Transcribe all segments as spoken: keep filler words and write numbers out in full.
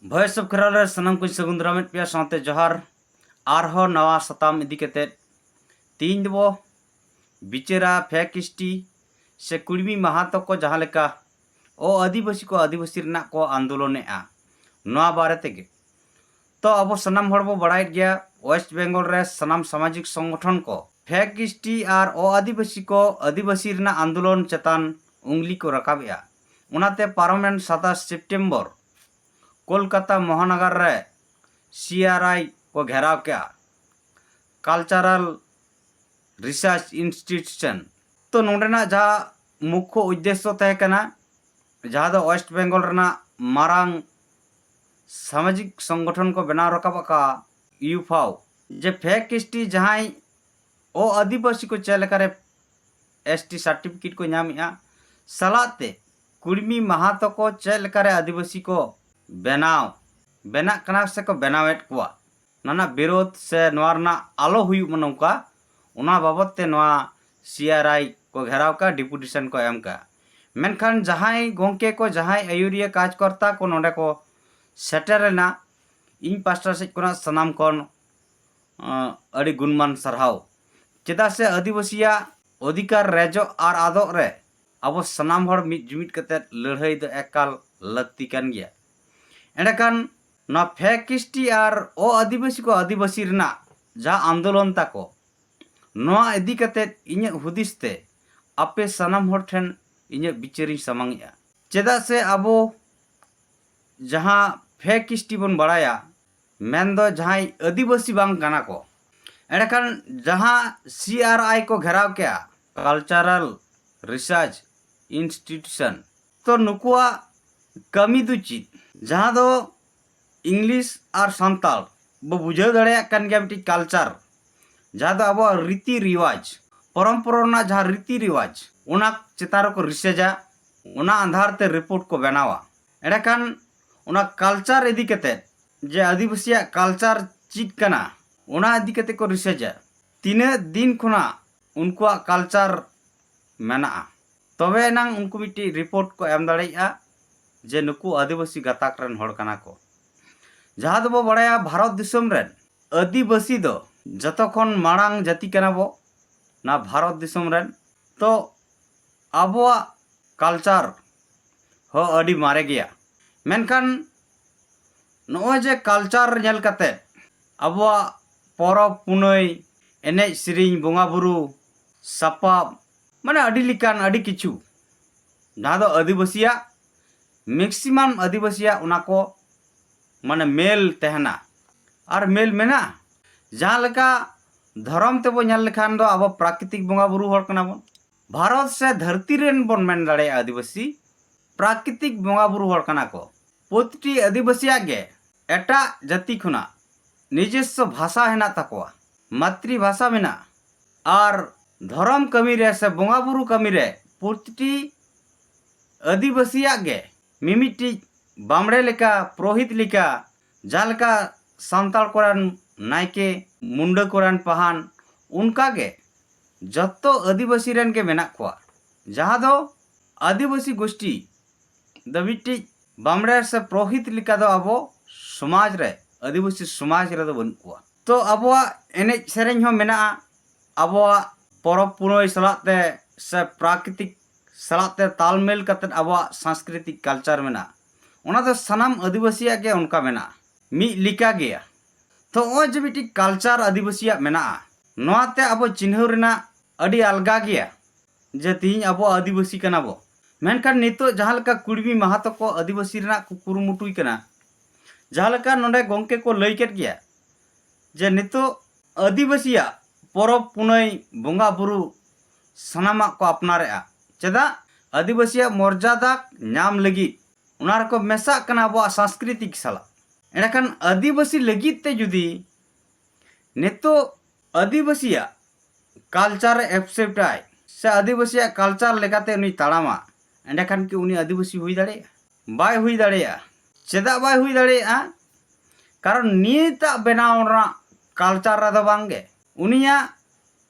Voice of Kharar ᱨᱮ ᱥᱟᱱᱟᱢ ᱠᱚᱧ ᱥᱟᱹᱜᱩᱱ ᱫᱟᱨᱟᱢᱮᱫ ᱯᱮᱭᱟ, ᱥᱟᱶᱛᱮ ᱡᱚᱦᱟᱨ᱾ ᱟᱨᱦᱚᱸ ᱱᱟᱣᱟ ᱥᱟᱛᱟᱢ ᱤᱫᱤ ᱠᱟᱛᱮᱫ ᱛᱤᱦᱤᱧ ᱫᱚᱵᱚ ᱵᱤᱪᱟᱹᱨᱟ ᱯᱷᱮᱠ ᱮᱥ ᱴᱤ ᱥᱮ ᱠᱩᱲᱢᱤ ᱢᱟᱦᱟᱛᱚ ᱠᱚ ᱡᱟᱦᱟᱸ ᱞᱮᱠᱟ ᱚ ᱟᱹᱫᱤᱵᱟᱹᱥᱤ ᱠᱚ ᱟᱹᱫᱤᱵᱟᱹᱥᱤ ᱨᱮᱱᱟᱜ ᱠᱚ ᱟᱱᱫᱳᱞᱚᱱᱮᱫᱼᱟ, ᱱᱚᱣᱟ ᱵᱟᱨᱮ ᱛᱮᱜᱮ᱾ ᱛᱚ ᱟᱵᱚ ᱥᱟᱱᱟᱢ ᱦᱚᱲ ᱵᱚ ᱵᱟᱲᱟᱭᱮᱫ ᱜᱮᱭᱟ, ᱳᱭᱮᱥᱴ ᱵᱮᱝᱜᱚᱞ ᱨᱮ ᱥᱟᱱᱟᱢ ᱥᱟᱢᱟᱡᱤᱠ ᱥᱚᱝᱜᱚᱴᱷᱚᱱ ᱠᱚ ᱯᱷᱮᱠ ᱮᱥ ᱴᱤ ᱟᱨ ᱚ ᱟᱹᱫᱤᱵᱟᱹᱥᱤ ᱠᱚ ᱟᱹᱫᱤᱵᱟᱹᱥᱤ ᱨᱮᱱᱟᱜ ᱟᱱᱫᱳᱞᱚᱱ ᱪᱮᱛᱟᱱ ᱩᱝᱞᱤ ᱠᱚ ᱨᱟᱠᱟᱵᱮᱫᱼᱟ᱾ ᱚᱱᱟᱛᱮ ᱯᱟᱨᱚᱢᱮᱱ ᱥᱟᱛᱟᱥ ᱥᱮᱯᱴᱮᱢᱵᱚᱨ ᱠᱳᱞᱠᱟᱛᱟ ᱢᱚᱦᱟᱱᱚᱜᱚᱨ ᱨᱮ ᱥᱤ ᱟᱨ ᱟᱭ ᱠᱚ ᱜᱷᱮᱨᱟᱣ ᱠᱮᱜᱼᱟ, Cultural Research Institution᱾ ᱛᱚ ᱱᱚᱰᱮᱱᱟᱜ ᱡᱟᱦᱟᱸ ᱢᱩᱠᱠᱷᱚ ᱩᱫᱽᱫᱮᱥᱥᱚ ᱛᱟᱦᱮᱸ ᱠᱟᱱᱟ, ᱡᱟᱦᱟᱸ ᱫᱚ ᱳᱭᱮᱥᱴ ᱵᱮᱝᱜᱚᱞ ᱨᱮᱱᱟᱜ ᱢᱟᱨᱟᱝ ᱥᱟᱢᱟᱡᱤᱠ ᱥᱚᱝᱜᱚᱴᱷᱚᱱ ᱠᱚ ᱵᱮᱱᱟᱣ ᱨᱟᱠᱟᱵ ᱟᱠᱟᱫ, ᱭᱩᱯᱷᱟᱣ, ᱡᱮ ᱯᱷᱮᱠ ᱮᱥ ᱴᱤ ᱡᱟᱦᱟᱸᱭ ᱚ ᱟᱹᱫᱤᱵᱟᱹᱥᱤ ᱠᱚ ᱪᱮᱫ ᱞᱮᱠᱟᱨᱮ ᱮᱥ ᱴᱤ ᱥᱟᱨᱴᱤᱯᱷᱤᱠᱮᱴ ᱠᱚ ᱧᱟᱢᱮᱜᱼᱟ, ᱥᱟᱞᱟᱜ ᱛᱮ ᱠᱩᱲᱢᱤ ᱢᱟᱦᱟᱛᱚ ᱠᱚ ᱪᱮᱫ ᱞᱮᱠᱟᱨᱮ ᱟᱹᱫᱤᱵᱟᱹᱥᱤ ᱠᱚ ᱵᱮᱱᱟᱣ, ᱵᱮᱱᱟᱜ ᱠᱟᱱᱟ ᱥᱮᱠᱚ ᱵᱮᱱᱟᱣᱮᱫ ᱠᱚᱣᱟ, ᱚᱱᱟ ᱨᱮᱱᱟᱜ ᱵᱤᱨᱳᱫᱷ ᱥᱮ ᱱᱚᱣᱟ ᱨᱮᱱᱟᱜ ᱟᱞᱚ ᱦᱩᱭᱩᱜ ᱢᱟ ᱱᱚᱝᱠᱟ, ᱚᱱᱟ ᱵᱟᱵᱚᱫ ᱛᱮ ᱱᱚᱣᱟ ᱥᱤ ᱟᱨ ᱟᱭ ᱠᱚ ᱜᱷᱮᱨᱟᱣ ᱠᱟᱜᱼᱟ, ᱰᱮᱯᱩᱴᱮᱥᱚᱱ ᱠᱚ ᱮᱢ ᱠᱟᱜᱼᱟ᱾ ᱢᱮᱱᱠᱷᱟᱱ ᱡᱟᱦᱟᱸᱭ ᱜᱚᱢᱠᱮ ᱠᱚ, ᱡᱟᱦᱟᱸᱭ ᱟᱹᱭᱩᱨᱤᱭᱟᱹ ᱠᱟᱨᱡᱽᱠᱚᱨᱛᱟ ᱠᱚ ᱱᱚᱰᱮ ᱠᱚ ᱥᱮᱴᱮᱨ ᱞᱮᱱᱟ, ᱤᱧ ᱯᱟᱥᱴᱟ ᱥᱮᱫ ᱠᱷᱚᱱᱟᱜ ᱥᱟᱱᱟᱢ ᱠᱷᱚᱱ, ᱟᱸ, ᱟᱹᱰᱤ ᱜᱩᱱᱢᱟᱱ ᱥᱟᱨᱦᱟᱣ᱾ ᱪᱮᱫᱟᱜ ᱥᱮ ᱟᱹᱫᱤᱵᱟᱹᱥᱤᱭᱟᱜ ᱚᱫᱷᱤᱠᱟᱨ ᱨᱮᱡᱚᱜ ᱟᱨ ᱟᱫᱚᱜ ᱨᱮ ᱟᱵᱚ ᱥᱟᱱᱟᱢ ᱦᱚᱲ ᱢᱤᱫ ᱡᱩᱢᱤᱫ ᱠᱟᱛᱮᱫ ᱞᱟᱹᱲᱦᱟᱹᱭ ᱫᱚ ᱮᱠᱟᱞ ᱞᱟᱹᱠᱛᱤ ᱠᱟᱱ ᱜᱮᱭᱟ᱾ ᱮᱸᱰᱮᱠᱷᱟᱱ ᱱᱚᱣᱟ ᱯᱷᱮᱠ ᱮᱥ ᱴᱤ ᱟᱨ ᱚ ᱟᱹᱫᱤᱵᱟᱹᱥᱤ ᱠᱚ ᱟᱹᱫᱤᱵᱟᱹᱥᱤ ᱨᱮᱱᱟᱜ ᱡᱟᱦᱟᱸ ᱟᱱᱫᱳᱞᱚᱱ ᱛᱟᱠᱚ, ᱱᱚᱣᱟ ᱤᱫᱤ ᱠᱟᱛᱮᱫ ᱤᱧᱟᱹᱜ ᱦᱩᱫᱤᱥ ᱛᱮ ᱟᱯᱮ ᱥᱟᱱᱟᱢ ᱦᱚᱲ ᱴᱷᱮᱱ ᱤᱧᱟᱹᱜ ᱵᱤᱪᱟᱹᱨᱤᱧ ᱥᱟᱢᱟᱝᱮᱜᱼᱟ᱾ ᱪᱮᱫᱟᱜ ᱥᱮ ᱟᱵᱚ ᱡᱟᱦᱟᱸ ᱯᱷᱮᱠ ᱮᱥ ᱴᱤ ᱵᱚᱱ ᱵᱟᱲᱟᱭᱟ, ᱢᱮᱱᱫᱚ ᱡᱟᱦᱟᱸᱭ ᱟᱹᱫᱤᱵᱟᱹᱥᱤ ᱵᱟᱝ ᱠᱟᱱᱟ ᱠᱚ, ᱮᱸᱰᱮᱠᱷᱟᱱ ᱡᱟᱦᱟᱸ ᱥᱤ ᱟᱨ ᱟᱭ ᱠᱚ ᱜᱷᱮᱨᱟᱣ ᱠᱮᱜᱼᱟ, Cultural Research Institution, ᱛᱚ ᱱᱩᱠᱩᱣᱟᱜ ᱠᱟᱹᱢᱤ ᱫᱚ ᱪᱮᱫ? ᱡᱟᱦᱟᱸ ᱫᱚ ᱤᱝᱞᱤᱥ ᱟᱨ ᱥᱟᱱᱛᱟᱲ ᱵᱚ ᱵᱩᱡᱷᱟᱹᱣ ᱫᱟᱲᱮᱭᱟᱜ ᱠᱟᱱ ᱜᱮᱭᱟ, ᱢᱤᱫᱴᱤᱡ ᱠᱟᱞᱪᱟᱨ, ᱡᱟᱦᱟᱸ ᱫᱚ ᱟᱵᱚᱣᱟᱜ ᱨᱤᱛᱤ ᱨᱤᱣᱟᱡᱽ, ᱯᱚᱨᱚᱢᱯᱚᱨᱟ ᱨᱮᱱᱟᱜ ᱡᱟᱦᱟᱸ ᱨᱤᱛᱤ ᱨᱤᱣᱟᱡᱽ, ᱚᱱᱟ ᱪᱮᱛᱟᱱ ᱨᱮᱠᱚ ᱨᱤᱥᱟᱨᱪᱟ, ᱚᱱᱟ ᱟᱫᱷᱟᱨ ᱛᱮ ᱨᱤᱯᱳᱨᱴ ᱠᱚ ᱵᱮᱱᱟᱣᱟ᱾ ᱮᱸᱰᱮᱠᱷᱟᱱ ᱚᱱᱟ ᱠᱟᱞᱪᱟᱨ ᱤᱫᱤ ᱠᱟᱛᱮᱫ, ᱡᱮ ᱟᱹᱫᱤᱵᱟᱹᱥᱤᱭᱟᱜ ᱠᱟᱞᱪᱟᱨ ᱪᱮᱫ ᱠᱟᱱᱟ, ᱚᱱᱟ ᱤᱫᱤ ᱠᱟᱛᱮᱫ ᱠᱚ ᱨᱤᱥᱟᱨᱪᱟ᱾ ᱛᱤᱱᱟᱹᱜ ᱫᱤᱱ ᱠᱷᱚᱱᱟᱜ ᱩᱱᱠᱩᱣᱟᱜ ᱠᱟᱞᱪᱟᱨ ᱢᱮᱱᱟᱜᱼᱟ, ᱛᱚᱵᱮ ᱮᱱᱟᱝ ᱩᱱᱠᱩ ᱢᱤᱫᱴᱤᱡ ᱨᱤᱯᱳᱨᱴ ᱠᱚ ᱮᱢ ᱫᱟᱲᱮᱭᱟᱜᱼᱟ ᱡᱮ ᱱᱩᱠᱩ ᱟᱹᱫᱤᱵᱟᱹᱥᱤ ᱜᱟᱛᱟᱠ ᱨᱮᱱ ᱦᱚᱲ ᱠᱟᱱᱟ ᱠᱚ᱾ ᱡᱟᱦᱟᱸ ᱫᱚᱵᱚ ᱵᱟᱲᱟᱭᱟ ᱵᱷᱟᱨᱚᱛ ᱫᱤᱥᱚᱢ ᱨᱮᱱ ᱟᱹᱫᱤᱵᱟᱹᱥᱤ ᱫᱚ ᱡᱚᱛᱚ ᱠᱷᱚᱱ ᱢᱟᱲᱟᱝ ᱡᱟᱹᱛᱤ ᱠᱟᱱᱟ ᱵᱚ ᱱᱚᱣᱟ ᱵᱷᱟᱨᱚᱛ ᱫᱤᱥᱚᱢ ᱨᱮᱱ᱾ ᱛᱚ ᱟᱵᱚᱣᱟᱜ ᱠᱟᱞᱪᱟᱨ ᱦᱚᱸ ᱟᱹᱰᱤ ᱢᱟᱨᱮ ᱜᱮᱭᱟ᱾ ᱢᱮᱱᱠᱷᱟᱱ ᱱᱚᱜᱼᱚᱭ ᱡᱮ ᱠᱟᱞᱪᱟᱨ ᱧᱮᱞ ᱠᱟᱛᱮ ᱟᱵᱚᱣᱟᱜ ᱯᱚᱨᱚᱵᱽ ᱯᱩᱱᱟᱹᱭ, ᱮᱱᱮᱡ ᱥᱮᱨᱮᱧ, ᱵᱚᱸᱜᱟ ᱵᱩᱨᱩ, ᱥᱟᱯᱟᱵ, ᱢᱟᱱᱮ ᱟᱹᱰᱤ ᱞᱮᱠᱟᱱ ᱟᱹᱰᱤ ᱠᱤᱪᱷᱩ ᱡᱟᱦᱟᱸ ᱫᱚ ᱟᱹᱫᱤᱵᱟᱹᱥᱤᱭᱟᱜ, ᱢᱮᱠᱥᱤᱢᱟᱢ ᱟᱹᱫᱤᱵᱟᱹᱥᱤᱭᱟᱜ ᱚᱱᱟ ᱠᱚ ᱢᱟᱱᱮ ᱢᱮᱞ ᱛᱟᱦᱮᱱᱟ ᱟᱨ ᱢᱮᱞ ᱢᱮᱱᱟᱜᱼᱟ᱾ ᱡᱟᱦᱟᱸ ᱞᱮᱠᱟ ᱫᱷᱚᱨᱚᱢ ᱛᱮᱵᱚ ᱧᱮᱞ ᱞᱮᱠᱷᱟᱱ ᱫᱚ ᱟᱵᱚ ᱯᱨᱟᱠᱨᱤᱛᱤᱠ ᱵᱚᱸᱜᱟ ᱵᱩᱨᱩ ᱦᱚᱲ ᱠᱟᱱᱟ ᱵᱚᱱ᱾ ᱵᱷᱟᱨᱚᱛ ᱥᱮ ᱫᱷᱟᱹᱨᱛᱤ ᱨᱮᱱ ᱵᱚᱱ ᱢᱮᱱ ᱫᱟᱲᱮᱭᱟᱜᱼᱟ ᱟᱹᱫᱤᱵᱟᱹᱥᱤ ᱯᱨᱟᱠᱨᱤᱛᱤᱠ ᱵᱚᱸᱜᱟ ᱵᱩᱨᱩ ᱦᱚᱲ ᱠᱟᱱᱟ ᱠᱚ᱾ ᱯᱨᱚᱛᱤᱴᱤ ᱟᱹᱫᱤᱵᱟᱹᱥᱤᱭᱟᱜ ᱜᱮ ᱮᱴᱟᱜ ᱡᱟᱹᱛᱤ ᱠᱷᱚᱱᱟᱜ ᱱᱤᱡᱚᱥᱥᱚ ᱵᱷᱟᱥᱟ ᱦᱮᱱᱟᱜ ᱛᱟᱠᱚᱣᱟ, ᱢᱟᱛᱨᱤ ᱵᱷᱟᱥᱟ ᱢᱮᱱᱟᱜᱼᱟ᱾ ᱟᱨ ᱫᱷᱚᱨᱚᱢ ᱠᱟᱹᱢᱤ ᱨᱮ ᱥᱮ ᱵᱚᱸᱜᱟ ᱵᱩᱨᱩ ᱠᱟᱹᱢᱤ ᱨᱮ ᱯᱨᱚᱛᱤᱴᱤ ᱟᱹᱫᱤᱵᱟᱹᱥᱤᱭᱟᱜ ᱜᱮ ᱢᱤᱢᱤᱫᱴᱤᱡ ᱵᱟᱢᱲᱮ ᱞᱮᱠᱟ, ᱯᱨᱳᱦᱤᱛ ᱞᱮᱠᱟ, ᱡᱟᱦᱟᱸ ᱞᱮᱠᱟ ᱥᱟᱱᱛᱟᱲ ᱠᱚᱨᱮᱱ ᱱᱟᱭᱠᱮ, ᱢᱩᱱᱰᱟᱹ ᱠᱚᱨᱮᱱ ᱯᱟᱦᱟᱱ, ᱚᱱᱠᱟ ᱜᱮ ᱡᱚᱛᱚ ᱟᱹᱫᱤᱵᱟᱹᱥᱤ ᱨᱮᱱ ᱜᱮ ᱢᱮᱱᱟᱜ ᱠᱚᱣᱟ᱾ ᱡᱟᱦᱟᱸ ᱫᱚ ᱟᱹᱫᱤᱵᱟᱹᱥᱤ ᱜᱳᱥᱴᱤ ᱫᱚ ᱢᱤᱫᱴᱤᱡ ᱵᱟᱢᱲᱮ ᱥᱮ ᱯᱨᱳᱦᱤᱛ ᱞᱮᱠᱟ ᱫᱚ ᱟᱵᱚ ᱥᱚᱢᱟᱡᱽ ᱨᱮ, ᱟᱹᱫᱤᱵᱟᱹᱥᱤ ᱥᱚᱢᱟᱡᱽ ᱨᱮᱫᱚ ᱵᱟᱹᱱᱩᱜ ᱠᱚᱣᱟ᱾ ᱛᱚ ᱟᱵᱚᱣᱟᱜ ᱮᱱᱮᱡ ᱥᱮᱨᱮᱧ ᱦᱚᱸ ᱢᱮᱱᱟᱜᱼᱟ, ᱟᱵᱚᱣᱟᱜ ᱯᱚᱨᱚᱵᱽ ᱯᱩᱱᱟᱹᱭ ᱥᱟᱞᱟᱜ ᱛᱮ ᱥᱮ ᱯᱨᱟᱠᱨᱤᱛᱤᱠ ᱥᱟᱞᱟᱜ ᱛᱮ ᱛᱟᱞᱢᱮᱞ ᱠᱟᱛᱮᱫ ᱟᱵᱚᱣᱟᱜ ᱥᱟᱝᱥᱠᱨᱤᱛᱤᱠ ᱠᱟᱞᱪᱟᱨ ᱢᱮᱱᱟᱜᱼᱟ᱾ ᱚᱱᱟ ᱫᱚ ᱥᱟᱱᱟᱢ ᱟᱹᱫᱤᱵᱟᱹᱥᱤᱭᱟᱜ ᱜᱮ ᱚᱱᱠᱟ ᱢᱮᱱᱟᱜᱼᱟ, ᱢᱤᱫ ᱞᱮᱠᱟ ᱜᱮᱭᱟ᱾ ᱛᱚ ᱱᱚᱜᱼᱚᱭ ᱡᱮ ᱢᱤᱫᱴᱤᱡ ᱠᱟᱞᱪᱟᱨ ᱟᱹᱫᱤᱵᱟᱹᱥᱤᱭᱟᱜ ᱢᱮᱱᱟᱜᱼᱟ, ᱱᱚᱣᱟᱛᱮ ᱟᱵᱚ ᱪᱤᱱᱦᱟᱹᱣ ᱨᱮᱱᱟᱜ ᱟᱹᱰᱤ ᱟᱞᱜᱟ ᱜᱮᱭᱟ ᱡᱮ ᱛᱤᱦᱤᱧ ᱟᱵᱚ ᱟᱹᱫᱤᱵᱟᱹᱥᱤ ᱠᱟᱱᱟ ᱵᱚ᱾ ᱢᱮᱱᱠᱷᱟᱱ ᱱᱤᱛᱚᱜ ᱡᱟᱦᱟᱸ ᱞᱮᱠᱟ ᱠᱩᱲᱢᱤ ᱢᱟᱦᱟᱛᱚ ᱠᱚ ᱟᱹᱫᱤᱵᱟᱹᱥᱤ ᱨᱮᱱᱟᱜ ᱠᱚ ᱠᱩᱨᱩᱢᱩᱴᱩᱭ ᱠᱟᱱᱟ, ᱡᱟᱦᱟᱸ ᱞᱮᱠᱟ ᱱᱚᱰᱮ ᱜᱚᱢᱠᱮ ᱠᱚ ᱞᱟᱹᱭ ᱠᱮᱫ ᱜᱮᱭᱟ ᱡᱮ ᱱᱤᱛᱚᱜ ᱟᱹᱫᱤᱵᱟᱹᱥᱤᱭᱟᱜ ᱯᱚᱨᱚᱵᱽ ᱯᱩᱱᱟᱹᱭ ᱵᱚᱸᱜᱟ ᱵᱩᱨᱩ ᱥᱟᱱᱟᱢᱟᱜ ᱠᱚ ᱟᱯᱱᱟᱨᱮᱜᱼᱟ᱾ ᱪᱮᱫᱟᱜ? ᱟᱹᱫᱤᱵᱟᱹᱥᱤᱭᱟᱜ ᱢᱚᱨᱡᱟᱫᱟ ᱧᱟᱢ ᱞᱟᱹᱜᱤᱫ᱾ ᱚᱱᱟ ᱨᱮᱠᱚ ᱢᱮᱥᱟᱜ ᱠᱟᱱᱟ ᱟᱵᱚᱣᱟᱜ ᱥᱟᱝᱥᱠᱨᱤᱛᱤᱠ ᱥᱟᱞᱟᱜ᱾ ᱮᱸᱰᱮᱠᱷᱟᱱ ᱟᱹᱫᱤᱵᱟᱹᱥᱤ ᱞᱟᱹᱜᱤᱫ ᱛᱮ ᱡᱩᱫᱤ ᱱᱤᱛᱚᱜ ᱟᱹᱫᱤᱵᱟᱹᱥᱤᱭᱟᱜ ᱠᱟᱞᱪᱟᱨ ᱮ ᱮᱠᱥᱮᱯᱴᱟᱭ ᱥᱮ ᱟᱹᱫᱤᱵᱟᱹᱥᱤᱭᱟᱜ ᱠᱟᱞᱪᱟᱨ ᱞᱮᱠᱟᱛᱮ ᱩᱱᱤ ᱛᱟᱲᱟᱢᱟ, ᱮᱸᱰᱮᱠᱷᱟᱱ ᱠᱤ ᱩᱱᱤ ᱟᱹᱫᱤᱵᱟᱹᱥᱤ ᱦᱩᱭ ᱫᱟᱲᱮᱭᱟᱜᱼᱟ? ᱵᱟᱭ ᱦᱩᱭ ᱫᱟᱲᱮᱭᱟᱜᱼᱟ᱾ ᱪᱮᱫᱟᱜ ᱵᱟᱭ ᱦᱩᱭ ᱫᱟᱲᱮᱭᱟᱜᱼᱟ? ᱠᱟᱨᱚᱱ ᱱᱤᱛᱟᱜ ᱵᱮᱱᱟᱣ ᱨᱮᱱᱟᱜ ᱠᱟᱞᱪᱟᱨ ᱨᱮᱫᱚ ᱵᱟᱝᱜᱮ᱾ ᱩᱱᱤᱭᱟᱜ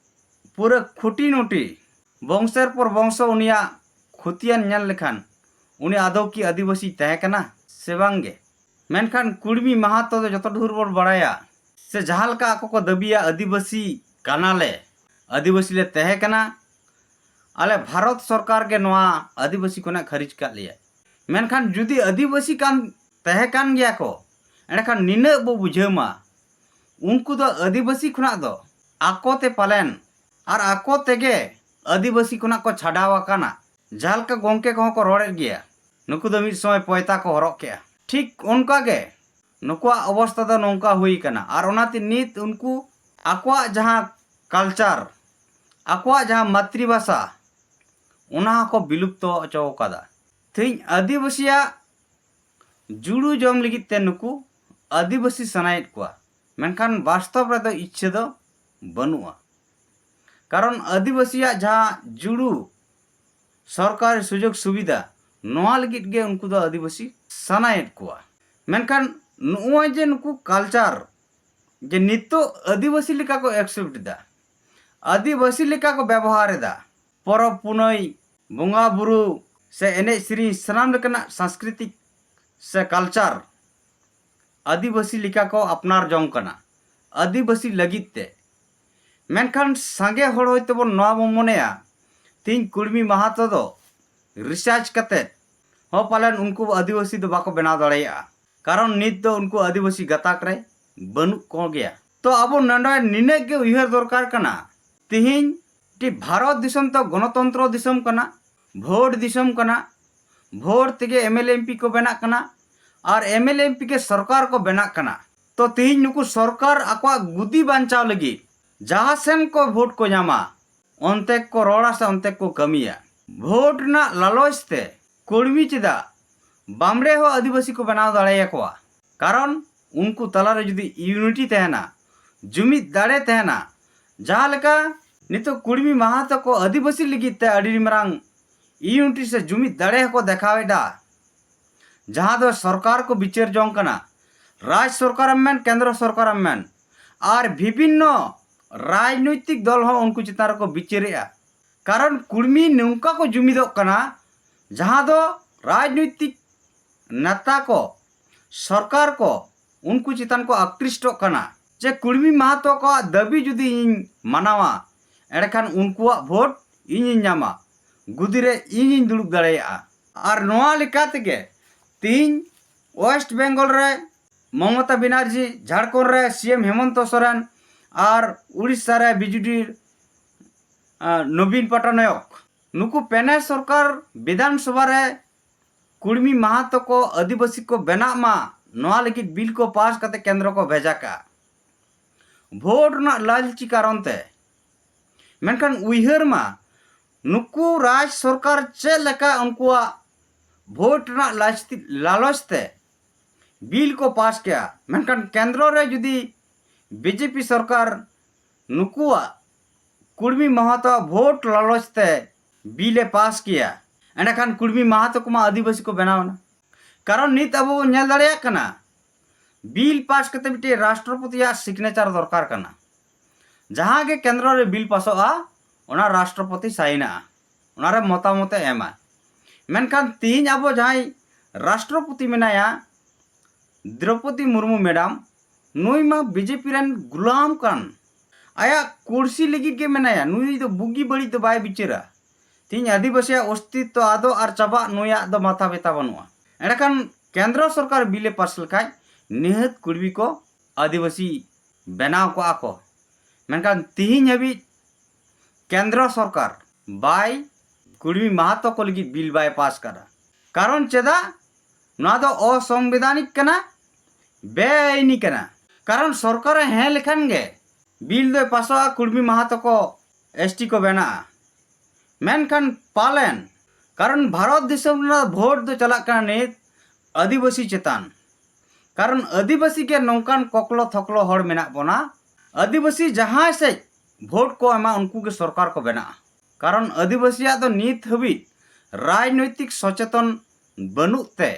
ᱯᱩᱨᱟᱹ ᱠᱷᱩᱴᱤ ᱱᱩᱴᱤ ᱵᱚᱝᱥᱮᱨ ᱯᱚᱨ ᱵᱚᱝᱥᱚ ᱩᱱᱤᱭᱟᱜ ᱠᱷᱚᱛᱤᱭᱟᱱ ᱧᱮᱞ ᱞᱮᱠᱷᱟᱱ ᱩᱱᱤ ᱟᱫᱚ ᱠᱤ ᱟᱹᱫᱤᱵᱟᱹᱥᱤ ᱛᱟᱦᱮᱸ ᱠᱟᱱᱟ ᱥᱮ ᱵᱟᱝᱜᱮ? ᱢᱮᱱᱠᱷᱟᱱ ᱠᱩᱲᱢᱤ ᱢᱟᱦᱟᱛᱚ ᱫᱚ ᱡᱚᱛᱚ ᱰᱷᱩᱨ ᱵᱚᱱ ᱵᱟᱲᱟᱭᱟ, ᱥᱮ ᱡᱟᱦᱟᱸ ᱞᱮᱠᱟ ᱟᱠᱚ ᱠᱚ ᱫᱟᱹᱵᱤᱭᱟ, ᱟᱹᱫᱤᱵᱟᱹᱥᱤ ᱠᱟᱱᱟᱞᱮ, ᱟᱹᱫᱤᱵᱟᱹᱥᱤ ᱞᱮ ᱛᱟᱦᱮᱸ ᱠᱟᱱᱟ, ᱟᱞᱮ ᱵᱷᱟᱨᱚᱛ ᱥᱚᱨᱠᱟᱨ ᱜᱮ ᱱᱚᱣᱟ ᱟᱹᱫᱤᱵᱟᱹᱥᱤ ᱠᱷᱚᱱᱟᱜ ᱠᱷᱟᱹᱨᱤᱡ ᱠᱟᱜ ᱞᱮᱭᱟ᱾ ᱢᱮᱱᱠᱷᱟᱱ ᱡᱩᱫᱤ ᱟᱹᱫᱤᱵᱟᱹᱥᱤ ᱠᱟᱱ ᱛᱟᱦᱮᱸ ᱠᱟᱱ ᱜᱮᱭᱟ ᱠᱚ, ᱮᱸᱰᱮᱠᱷᱟᱱ ᱱᱤᱱᱟᱹᱜ ᱵᱚ ᱵᱩᱡᱷᱟᱹᱣ ᱢᱟ, ᱩᱱᱠᱩ ᱫᱚ ᱟᱹᱫᱤᱵᱟᱹᱥᱤ ᱠᱷᱚᱱᱟᱜ ᱫᱚ ᱟᱠᱚ ᱛᱮ ᱯᱟᱞᱮᱱ ᱟᱨ ᱟᱠᱚ ᱛᱮᱜᱮ ᱟᱹᱫᱤᱵᱟᱹᱥᱤ ᱠᱷᱚᱱᱟᱜ ᱠᱚ ᱪᱷᱟᱰᱟᱣ ᱟᱠᱟᱱᱟ᱾ ᱡᱟᱦᱟᱸ ᱞᱮᱠᱟ ᱜᱚᱢᱠᱮ ᱠᱚᱦᱚᱸ ᱠᱚ ᱨᱚᱲᱮᱫ ᱜᱮᱭᱟ, ᱱᱩᱠᱩ ᱫᱚ ᱢᱤᱫ ᱥᱚᱢᱚᱭ ᱯᱚᱭᱛᱟ ᱠᱚ ᱦᱚᱨᱚᱜ ᱠᱮᱜᱼᱟ, ᱴᱷᱤᱠ ᱚᱱᱠᱟ ᱜᱮ ᱱᱩᱠᱩᱣᱟᱜ ᱚᱵᱚᱥᱛᱟ ᱫᱚ ᱱᱚᱝᱠᱟ ᱦᱩᱭ ᱠᱟᱱᱟ᱾ ᱟᱨ ᱚᱱᱟᱛᱮ ᱱᱤᱛ ᱩᱱᱠᱩ ᱟᱠᱚᱣᱟᱜ ᱡᱟᱦᱟᱸ culture, ᱟᱠᱚᱣᱟᱜ ᱡᱟᱦᱟᱸ ᱢᱟᱛᱨᱤᱵᱷᱟᱥᱟ, ᱚᱱᱟ ᱦᱚᱸᱠᱚ ᱵᱤᱞᱩᱯᱛᱚ ᱦᱚᱪᱚ ᱟᱠᱟᱫᱟ᱾ ᱛᱮᱦᱮᱧ ᱟᱹᱫᱤᱵᱟᱹᱥᱤᱭᱟᱜ ᱡᱩᱲᱩ ᱡᱚᱢ ᱞᱟᱹᱜᱤᱫ ᱛᱮ ᱱᱩᱠᱩ ᱟᱹᱫᱤᱵᱟᱹᱥᱤ ᱥᱟᱱᱟᱭᱮᱫ ᱠᱚᱣᱟ, ᱢᱮᱱᱠᱷᱟᱱ ᱵᱟᱥᱛᱚᱵ ᱨᱮᱫᱚ ᱤᱪᱪᱷᱟᱹ ᱫᱚ ᱵᱟᱹᱱᱩᱜᱼᱟ᱾ ᱠᱟᱨᱚᱱ ᱟᱹᱫᱤᱵᱟᱹᱥᱤᱭᱟᱜ ᱡᱟᱦᱟᱸ ᱡᱩᱲᱩ ᱥᱚᱨᱠᱟᱨᱤ ᱥᱩᱡᱳᱜᱽ ᱥᱩᱵᱤᱫᱷᱟ, ᱱᱚᱣᱟ ᱞᱟᱹᱜᱤᱫ ᱜᱮ ᱩᱱᱠᱩ ᱫᱚ ᱟᱹᱫᱤᱵᱟᱹᱥᱤ ᱥᱟᱱᱟᱭᱮᱫ ᱠᱚᱣᱟ᱾ ᱢᱮᱱᱠᱷᱟᱱ ᱱᱚᱜᱼᱚᱭ ᱡᱮ ᱱᱩᱠᱩ culture, ᱡᱮ ᱱᱤᱛᱚᱜ ᱟᱹᱫᱤᱵᱟᱹᱥᱤ ᱞᱮᱠᱟ ᱠᱚ accept ᱮᱫᱟ, ᱟᱹᱫᱤᱵᱟᱹᱥᱤ ᱞᱮᱠᱟ ᱠᱚ ᱵᱮᱵᱚᱦᱟᱨ ᱮᱫᱟ, ᱯᱚᱨᱚᱵᱽ ᱯᱩᱱᱟᱹᱭ, ᱵᱚᱸᱜᱟ ᱵᱩᱨᱩ ᱥᱮ ᱮᱱᱮᱡ ᱥᱮᱨᱮᱧ, ᱥᱟᱱᱟᱢ ᱞᱮᱠᱟᱱᱟᱜ ᱥᱟᱝᱥᱠᱨᱤᱛᱤᱠ ᱥᱮ culture ᱟᱹᱫᱤᱵᱟᱹᱥᱤ ᱞᱮᱠᱟ ᱠᱚ ᱟᱯᱱᱟᱨ ᱡᱚᱝ ᱠᱟᱱᱟ, ᱟᱹᱫᱤᱵᱟᱹᱥᱤ ᱞᱟᱹᱜᱤᱫ ᱛᱮ᱾ ᱢᱮᱱᱠᱷᱟᱱ ᱥᱟᱸᱜᱮ ᱦᱚᱲ ᱦᱚᱭᱛᱳ ᱵᱚᱱ ᱱᱚᱣᱟ ᱵᱚᱱ ᱢᱚᱱᱮᱭᱟ, ᱛᱮᱦᱮᱧ ᱠᱩᱲᱢᱤ ᱢᱟᱦᱟᱛᱚ ᱫᱚ research ᱠᱟᱛᱮᱫ ᱦᱚᱸ ᱯᱟᱞᱮᱱ ᱩᱱᱠᱩ ᱟᱹᱫᱤᱵᱟᱹᱥᱤ ᱫᱚ ᱵᱟᱠᱚ ᱵᱮᱱᱟᱣ ᱫᱟᱲᱮᱭᱟᱜᱼᱟ᱾ ᱠᱟᱨᱚᱱ ᱱᱤᱛ ᱫᱚ ᱩᱱᱠᱩ ᱟᱹᱫᱤᱵᱟᱹᱥᱤ ᱜᱟᱛᱟᱠ ᱨᱮ ᱵᱟᱹᱱᱩᱜ ᱠᱚ ᱜᱮᱭᱟ᱾ ᱛᱚ ᱟᱵᱚ ᱱᱚᱰᱮ ᱱᱤᱱᱟᱹᱜ ᱜᱮ ᱩᱭᱦᱟᱹᱨ ᱫᱚᱨᱠᱟᱨ ᱠᱟᱱᱟ, ᱛᱮᱦᱮᱧ ᱴᱤ ᱵᱷᱟᱨᱚᱛ ᱫᱤᱥᱚᱢ ᱫᱚ ᱜᱚᱱᱚᱛᱚᱱᱛᱨᱚ ᱫᱤᱥᱚᱢ ᱠᱟᱱᱟ, ᱵᱷᱳᱴ ᱫᱤᱥᱚᱢ ᱠᱟᱱᱟ, ᱵᱷᱳᱴ ᱛᱮᱜᱮ MLA MP ᱠᱚ ᱵᱮᱱᱟᱜ ᱠᱟᱱᱟ, ᱟᱨ MLA MP ᱜᱮ ᱥᱚᱨᱠᱟᱨ ᱠᱚ ᱵᱮᱱᱟᱜ ᱠᱟᱱᱟ᱾ ᱛᱚ ᱛᱮᱦᱮᱧ ᱱᱩᱠᱩ ᱥᱚᱨᱠᱟᱨ ᱟᱠᱚᱣᱟᱜ ᱜᱩᱫᱤ ᱵᱟᱧᱪᱟᱣ ᱞᱟᱹᱜᱤᱫ ᱡᱟᱦᱟᱸ ᱥᱮᱱ ᱠᱚ ᱵᱷᱳᱴ ᱠᱚ ᱧᱟᱢᱟ, ᱚᱱᱛᱮ ᱠᱚ ᱨᱚᱲᱟ ᱥᱮ ᱚᱱᱛᱮ ᱠᱚ ᱠᱟᱹᱢᱤᱭᱟ᱾ ᱵᱷᱳᱴ ᱨᱮᱱᱟᱜ ᱞᱟᱞᱚᱪ ᱛᱮ ᱠᱩᱲᱢᱤ ᱪᱮᱫᱟᱜ ᱵᱟᱢᱲᱮ ᱦᱚᱸ ᱟᱹᱫᱤᱵᱟᱹᱥᱤ ᱠᱚ ᱵᱮᱱᱟᱣ ᱫᱟᱲᱮᱭᱟᱠᱚᱣᱟ? ᱠᱟᱨᱚᱱ ᱩᱱᱠᱩ ᱛᱟᱞᱟᱨᱮ ᱡᱩᱫᱤ unity ᱛᱟᱦᱮᱱᱟ, ᱡᱩᱢᱤᱫ ᱫᱟᱲᱮ ᱛᱟᱦᱮᱱᱟ, ᱡᱟᱦᱟᱸ ᱞᱮᱠᱟ ᱱᱤᱛᱚᱜ ᱠᱩᱲᱢᱤ ᱢᱟᱦᱟᱛᱚ ᱠᱚ ᱟᱹᱫᱤᱵᱟᱹᱥᱤ ᱞᱟᱹᱜᱤᱫ ᱛᱮ ᱟᱹᱰᱤ ᱢᱟᱨᱟᱝ unity ᱥᱮ ᱡᱩᱢᱤᱫ ᱫᱟᱲᱮ ᱦᱚᱸᱠᱚ ᱫᱮᱠᱷᱟᱣᱮᱫᱟ, ᱡᱟᱦᱟᱸ ᱫᱚ ᱥᱚᱨᱠᱟᱨ ᱠᱚ ᱵᱤᱪᱟᱹᱨ ᱡᱚᱝ ᱠᱟᱱᱟ, ᱨᱟᱡᱽ ᱥᱚᱨᱠᱟᱨᱮᱢ ᱢᱮᱱ, ᱠᱮᱱᱫᱨᱚ ᱥᱚᱨᱠᱟᱨᱮᱢ ᱢᱮᱱ, ᱟᱨ ᱵᱤᱵᱷᱤᱱᱱᱚ ᱨᱟᱡᱽᱱᱳᱭᱛᱤᱠ ᱫᱚᱞ ᱦᱚᱸ ᱩᱱᱠᱩ ᱪᱮᱛᱟᱱ ᱨᱮᱠᱚ ᱵᱤᱪᱟᱹᱨᱮᱜᱼᱟ᱾ ᱠᱟᱨᱚᱱ ᱠᱩᱲᱢᱤ ᱱᱚᱝᱠᱟ ᱠᱚ ᱡᱩᱢᱤᱫᱚᱜ ᱠᱟᱱᱟ, ᱡᱟᱦᱟᱸ ᱫᱚ ᱨᱟᱡᱽᱱᱳᱭᱛᱤᱠ ᱱᱮᱛᱟ ᱠᱚ ᱥᱚᱨᱠᱟᱨ ᱠᱚ ᱩᱱᱠᱩ ᱪᱮᱛᱟᱱ ᱠᱚ ᱟᱠᱨᱤᱥᱴᱚᱜ ᱠᱟᱱᱟ ᱡᱮ ᱠᱩᱲᱢᱤ ᱢᱟᱦᱟᱛᱚ ᱠᱚᱣᱟᱜ ᱫᱟᱹᱵᱤ ᱡᱩᱫᱤ ᱤᱧ ᱢᱟᱱᱟᱣᱟ, ᱮᱸᱰᱮᱠᱷᱟᱱ ᱩᱱᱠᱩᱣᱟᱜ ᱵᱷᱳᱴ ᱤᱧᱤᱧ ᱧᱟᱢᱟ, ᱜᱚᱫᱤ ᱨᱮ ᱤᱧᱤᱧ ᱫᱩᱲᱩᱵ ᱫᱟᱲᱮᱭᱟᱜᱼᱟ᱾ ᱟᱨ ᱱᱚᱣᱟ ᱞᱮᱠᱟ ᱛᱮᱜᱮ ᱛᱤᱦᱤᱧ ᱳᱭᱮᱥᱴ ᱵᱮᱝᱜᱚᱞ ᱨᱮ ᱢᱚᱢᱚᱛᱟ ᱵᱮᱱᱟᱨᱡᱤ, ᱡᱷᱟᱲᱠᱷᱚᱸᱰ ᱨᱮ ᱥᱤ ᱮᱢ ᱦᱮᱢᱚᱱᱛᱚ ᱥᱚᱨᱮᱱ ᱟᱨ ᱩᱲᱤᱥᱥᱟ ᱨᱮ ᱵᱤᱡᱮᱰᱤ ᱱᱚᱵᱤᱱ ᱯᱟᱴᱱᱟᱭᱚᱠ, ᱱᱩᱠᱩ ᱯᱮᱱᱮ ᱥᱚᱨᱠᱟᱨ ᱵᱤᱫᱷᱟᱱ ᱥᱚᱵᱷᱟ ᱨᱮ ᱠᱩᱲᱢᱤ ᱢᱟᱦᱟᱛᱚ ᱠᱚ ᱟᱹᱫᱤᱵᱟᱹᱥᱤ ᱠᱚ ᱵᱮᱱᱟᱜ ᱢᱟ, ᱱᱚᱣᱟ ᱞᱟᱹᱜᱤᱫ ᱵᱤᱞ ᱠᱚ ᱯᱟᱥ ᱠᱟᱛᱮ ᱠᱮᱱᱫᱨᱚ ᱠᱚ ᱵᱷᱮᱡᱟ ᱠᱟᱜᱼᱟ ᱵᱷᱳᱴ ᱨᱮᱱᱟᱜ ᱞᱟᱞᱪᱤ ᱠᱟᱨᱚᱱ ᱛᱮ᱾ ᱢᱮᱱᱠᱷᱟᱱ ᱩᱭᱦᱟᱹᱨ ᱢᱟ, ᱱᱩᱠᱩ ᱨᱟᱡᱽ ᱥᱚᱨᱠᱟᱨ ᱪᱮᱫ ᱞᱮᱠᱟ ᱩᱱᱠᱩᱣᱟᱜ ᱵᱷᱳᱴ ᱨᱮᱱᱟᱜ ᱞᱟᱪᱛᱤ-, ᱞᱟᱞᱚᱪ ᱛᱮ ᱵᱤᱞ ᱠᱚ ᱯᱟᱥ ᱠᱮᱜᱼᱟ, ᱢᱮᱱᱠᱷᱟᱱ ᱠᱮᱱᱫᱨᱚ ᱨᱮ ᱡᱩᱫᱤ ᱵᱤᱡᱮᱯᱤ ᱥᱚᱨᱠᱟᱨ ᱱᱩᱠᱩᱣᱟᱜ ᱠᱩᱲᱢᱤ ᱢᱟᱦᱟᱛᱚᱣᱟᱜ ᱵᱷᱳᱴ ᱞᱟᱞᱚᱪ ᱛᱮ ᱵᱤᱞ ᱮ ᱯᱟᱥ ᱠᱮᱭᱟ, ᱮᱸᱰᱮᱠᱷᱟᱱ ᱠᱩᱲᱢᱤ ᱢᱟᱦᱟᱛᱚ ᱠᱚᱢᱟ ᱟᱹᱫᱤᱵᱟᱹᱥᱤ ᱠᱚ ᱵᱮᱱᱟᱣ ᱮᱱᱟ᱾ ᱠᱟᱨᱚᱱ ᱱᱤᱛ ᱟᱵᱚ ᱵᱚᱱ ᱧᱮᱞ ᱫᱟᱲᱮᱭᱟᱜ ᱠᱟᱱᱟ, ᱵᱤᱞ ᱯᱟᱥ ᱠᱟᱛᱮ ᱢᱤᱫᱴᱮᱱ ᱨᱟᱥᱴᱨᱚᱯᱚᱛᱤᱭᱟᱜ ᱥᱤᱜᱽᱱᱮᱪᱟᱨ ᱫᱚᱨᱠᱟᱨ ᱠᱟᱱᱟ᱾ ᱡᱟᱦᱟᱸ ᱜᱮ ᱠᱮᱱᱫᱨᱚ ᱨᱮ ᱵᱤᱞ ᱯᱟᱥᱚᱜᱼᱟ, ᱚᱱᱟ ᱨᱟᱥᱴᱨᱚᱯᱚᱛᱤ ᱥᱟᱭᱤᱱᱟᱜᱼᱟ, ᱚᱱᱟ ᱨᱮ ᱢᱚᱛᱟᱢᱚᱛ ᱮ ᱮᱢᱟ᱾ ᱢᱮᱱᱠᱷᱟᱱ ᱛᱤᱦᱤᱧ ᱟᱵᱚ ᱡᱟᱦᱟᱸᱭ ᱨᱟᱥᱴᱨᱚᱯᱚᱛᱤ ᱢᱮᱱᱟᱭᱟ, ᱫᱨᱚᱯᱚᱫᱤ ᱢᱩᱨᱢᱩ ᱢᱮᱰᱟᱢ, ᱱᱩᱭ ᱢᱟ ᱵᱤᱡᱮᱯᱤ ᱨᱮᱱ ᱜᱩᱞᱟᱢ ᱠᱟᱱ᱾ ᱟᱭᱟᱜ ᱠᱩᱨᱥᱤ ᱞᱟᱹᱜᱤᱫ ᱜᱮ ᱢᱮᱱᱟᱭᱟ, ᱱᱩᱭ ᱫᱚ ᱵᱩᱜᱤ ᱵᱟᱹᱲᱤᱡ ᱫᱚ ᱵᱟᱭ ᱵᱤᱪᱟᱹᱨᱟ᱾ ᱛᱤᱦᱤᱧ ᱟᱹᱫᱤᱵᱟᱹᱥᱤᱭᱟᱜ ᱚᱥᱛᱤᱛᱛᱚ ᱟᱫᱚᱜ ᱟᱨ ᱪᱟᱵᱟᱜ, ᱱᱩᱭᱟᱜ ᱫᱚ ᱢᱟᱛᱷᱟ ᱵᱮᱛᱟ ᱵᱟᱹᱱᱩᱜᱼᱟ᱾ ᱮᱸᱰᱮᱠᱷᱟᱱ ᱠᱮᱱᱫᱨᱚ ᱥᱚᱨᱠᱟᱨ ᱵᱤᱞ ᱮ ᱯᱟᱥ ᱞᱮᱠᱷᱟᱡ ᱱᱤᱦᱟᱹᱛ ᱠᱩᱲᱢᱤ ᱠᱚ ᱟᱹᱫᱤᱵᱟᱹᱥᱤ ᱵᱮᱱᱟᱣ ᱠᱚᱜᱼᱟ ᱠᱚ᱾ ᱢᱮᱱᱠᱷᱟᱱ ᱛᱤᱦᱤᱧ ᱦᱟᱹᱵᱤᱡ ᱠᱮᱱᱫᱨᱚ ᱥᱚᱨᱠᱟᱨ ᱵᱟᱭ ᱠᱩᱲᱢᱤ ᱢᱟᱦᱟᱛᱚ ᱠᱚ ᱞᱟᱹᱜᱤᱫ ᱵᱤᱞ ᱵᱟᱭ ᱯᱟᱥ ᱠᱟᱫᱟ᱾ ᱠᱟᱨᱚᱱ ᱪᱮᱫᱟᱜ? ᱱᱚᱣᱟ ᱫᱚ ᱚᱥᱚᱝᱵᱤᱫᱷᱟᱱᱤᱠ ᱠᱟᱱᱟ, ᱵᱮᱟᱭᱤᱱᱤ ᱠᱟᱱᱟ᱾ ᱠᱟᱨᱚᱱ ᱥᱚᱨᱠᱟᱨᱮ ᱦᱮᱸ ᱞᱮᱠᱷᱟᱱ ᱜᱮ ᱵᱤᱞ ᱫᱚᱭ ᱯᱟᱥᱚᱜᱼᱟ, ᱠᱩᱲᱢᱤ ᱢᱟᱦᱟᱛᱚ ᱠᱚ ᱮᱥᱴᱤ ᱠᱚ ᱵᱮᱱᱟᱜᱼᱟ᱾ ᱢᱮᱱᱠᱷᱟᱱ ᱯᱟᱞᱮᱱ, ᱠᱟᱨᱚᱱ ᱵᱷᱟᱨᱚᱛ ᱫᱤᱥᱚᱢ ᱨᱮᱱᱟᱜ ᱵᱷᱳᱴ ᱫᱚ ᱪᱟᱞᱟᱜ ᱠᱟᱱᱟ ᱱᱤᱛ ᱟᱹᱫᱤᱵᱟᱹᱥᱤ ᱪᱮᱛᱟᱱ᱾ ᱠᱟᱨᱚᱱ ᱟᱹᱫᱤᱵᱟᱹᱥᱤ ᱜᱮ ᱱᱚᱝᱠᱟᱱ ᱠᱚᱠᱞᱚ ᱛᱷᱚᱠᱞᱚ ᱦᱚᱲ ᱢᱮᱱᱟᱜ ᱵᱚᱱᱟ, ᱟᱹᱫᱤᱵᱟᱹᱥᱤ ᱡᱟᱦᱟᱸᱭ ᱥᱮᱫ ᱵᱷᱳᱴ ᱠᱚ ᱮᱢᱟ, ᱩᱱᱠᱩ ᱜᱮ ᱥᱚᱨᱠᱟᱨ ᱠᱚ ᱵᱮᱱᱟᱜᱼᱟ᱾ ᱠᱟᱨᱚᱱ ᱟᱹᱫᱤᱵᱟᱹᱥᱤᱭᱟᱜ ᱫᱚ ᱱᱤᱛ ᱦᱟᱹᱵᱤᱡ ᱨᱟᱡᱽᱱᱳᱭᱛᱤᱠ ᱥᱚᱪᱮᱛᱚᱱ ᱵᱟᱹᱱᱩᱜ ᱛᱮ,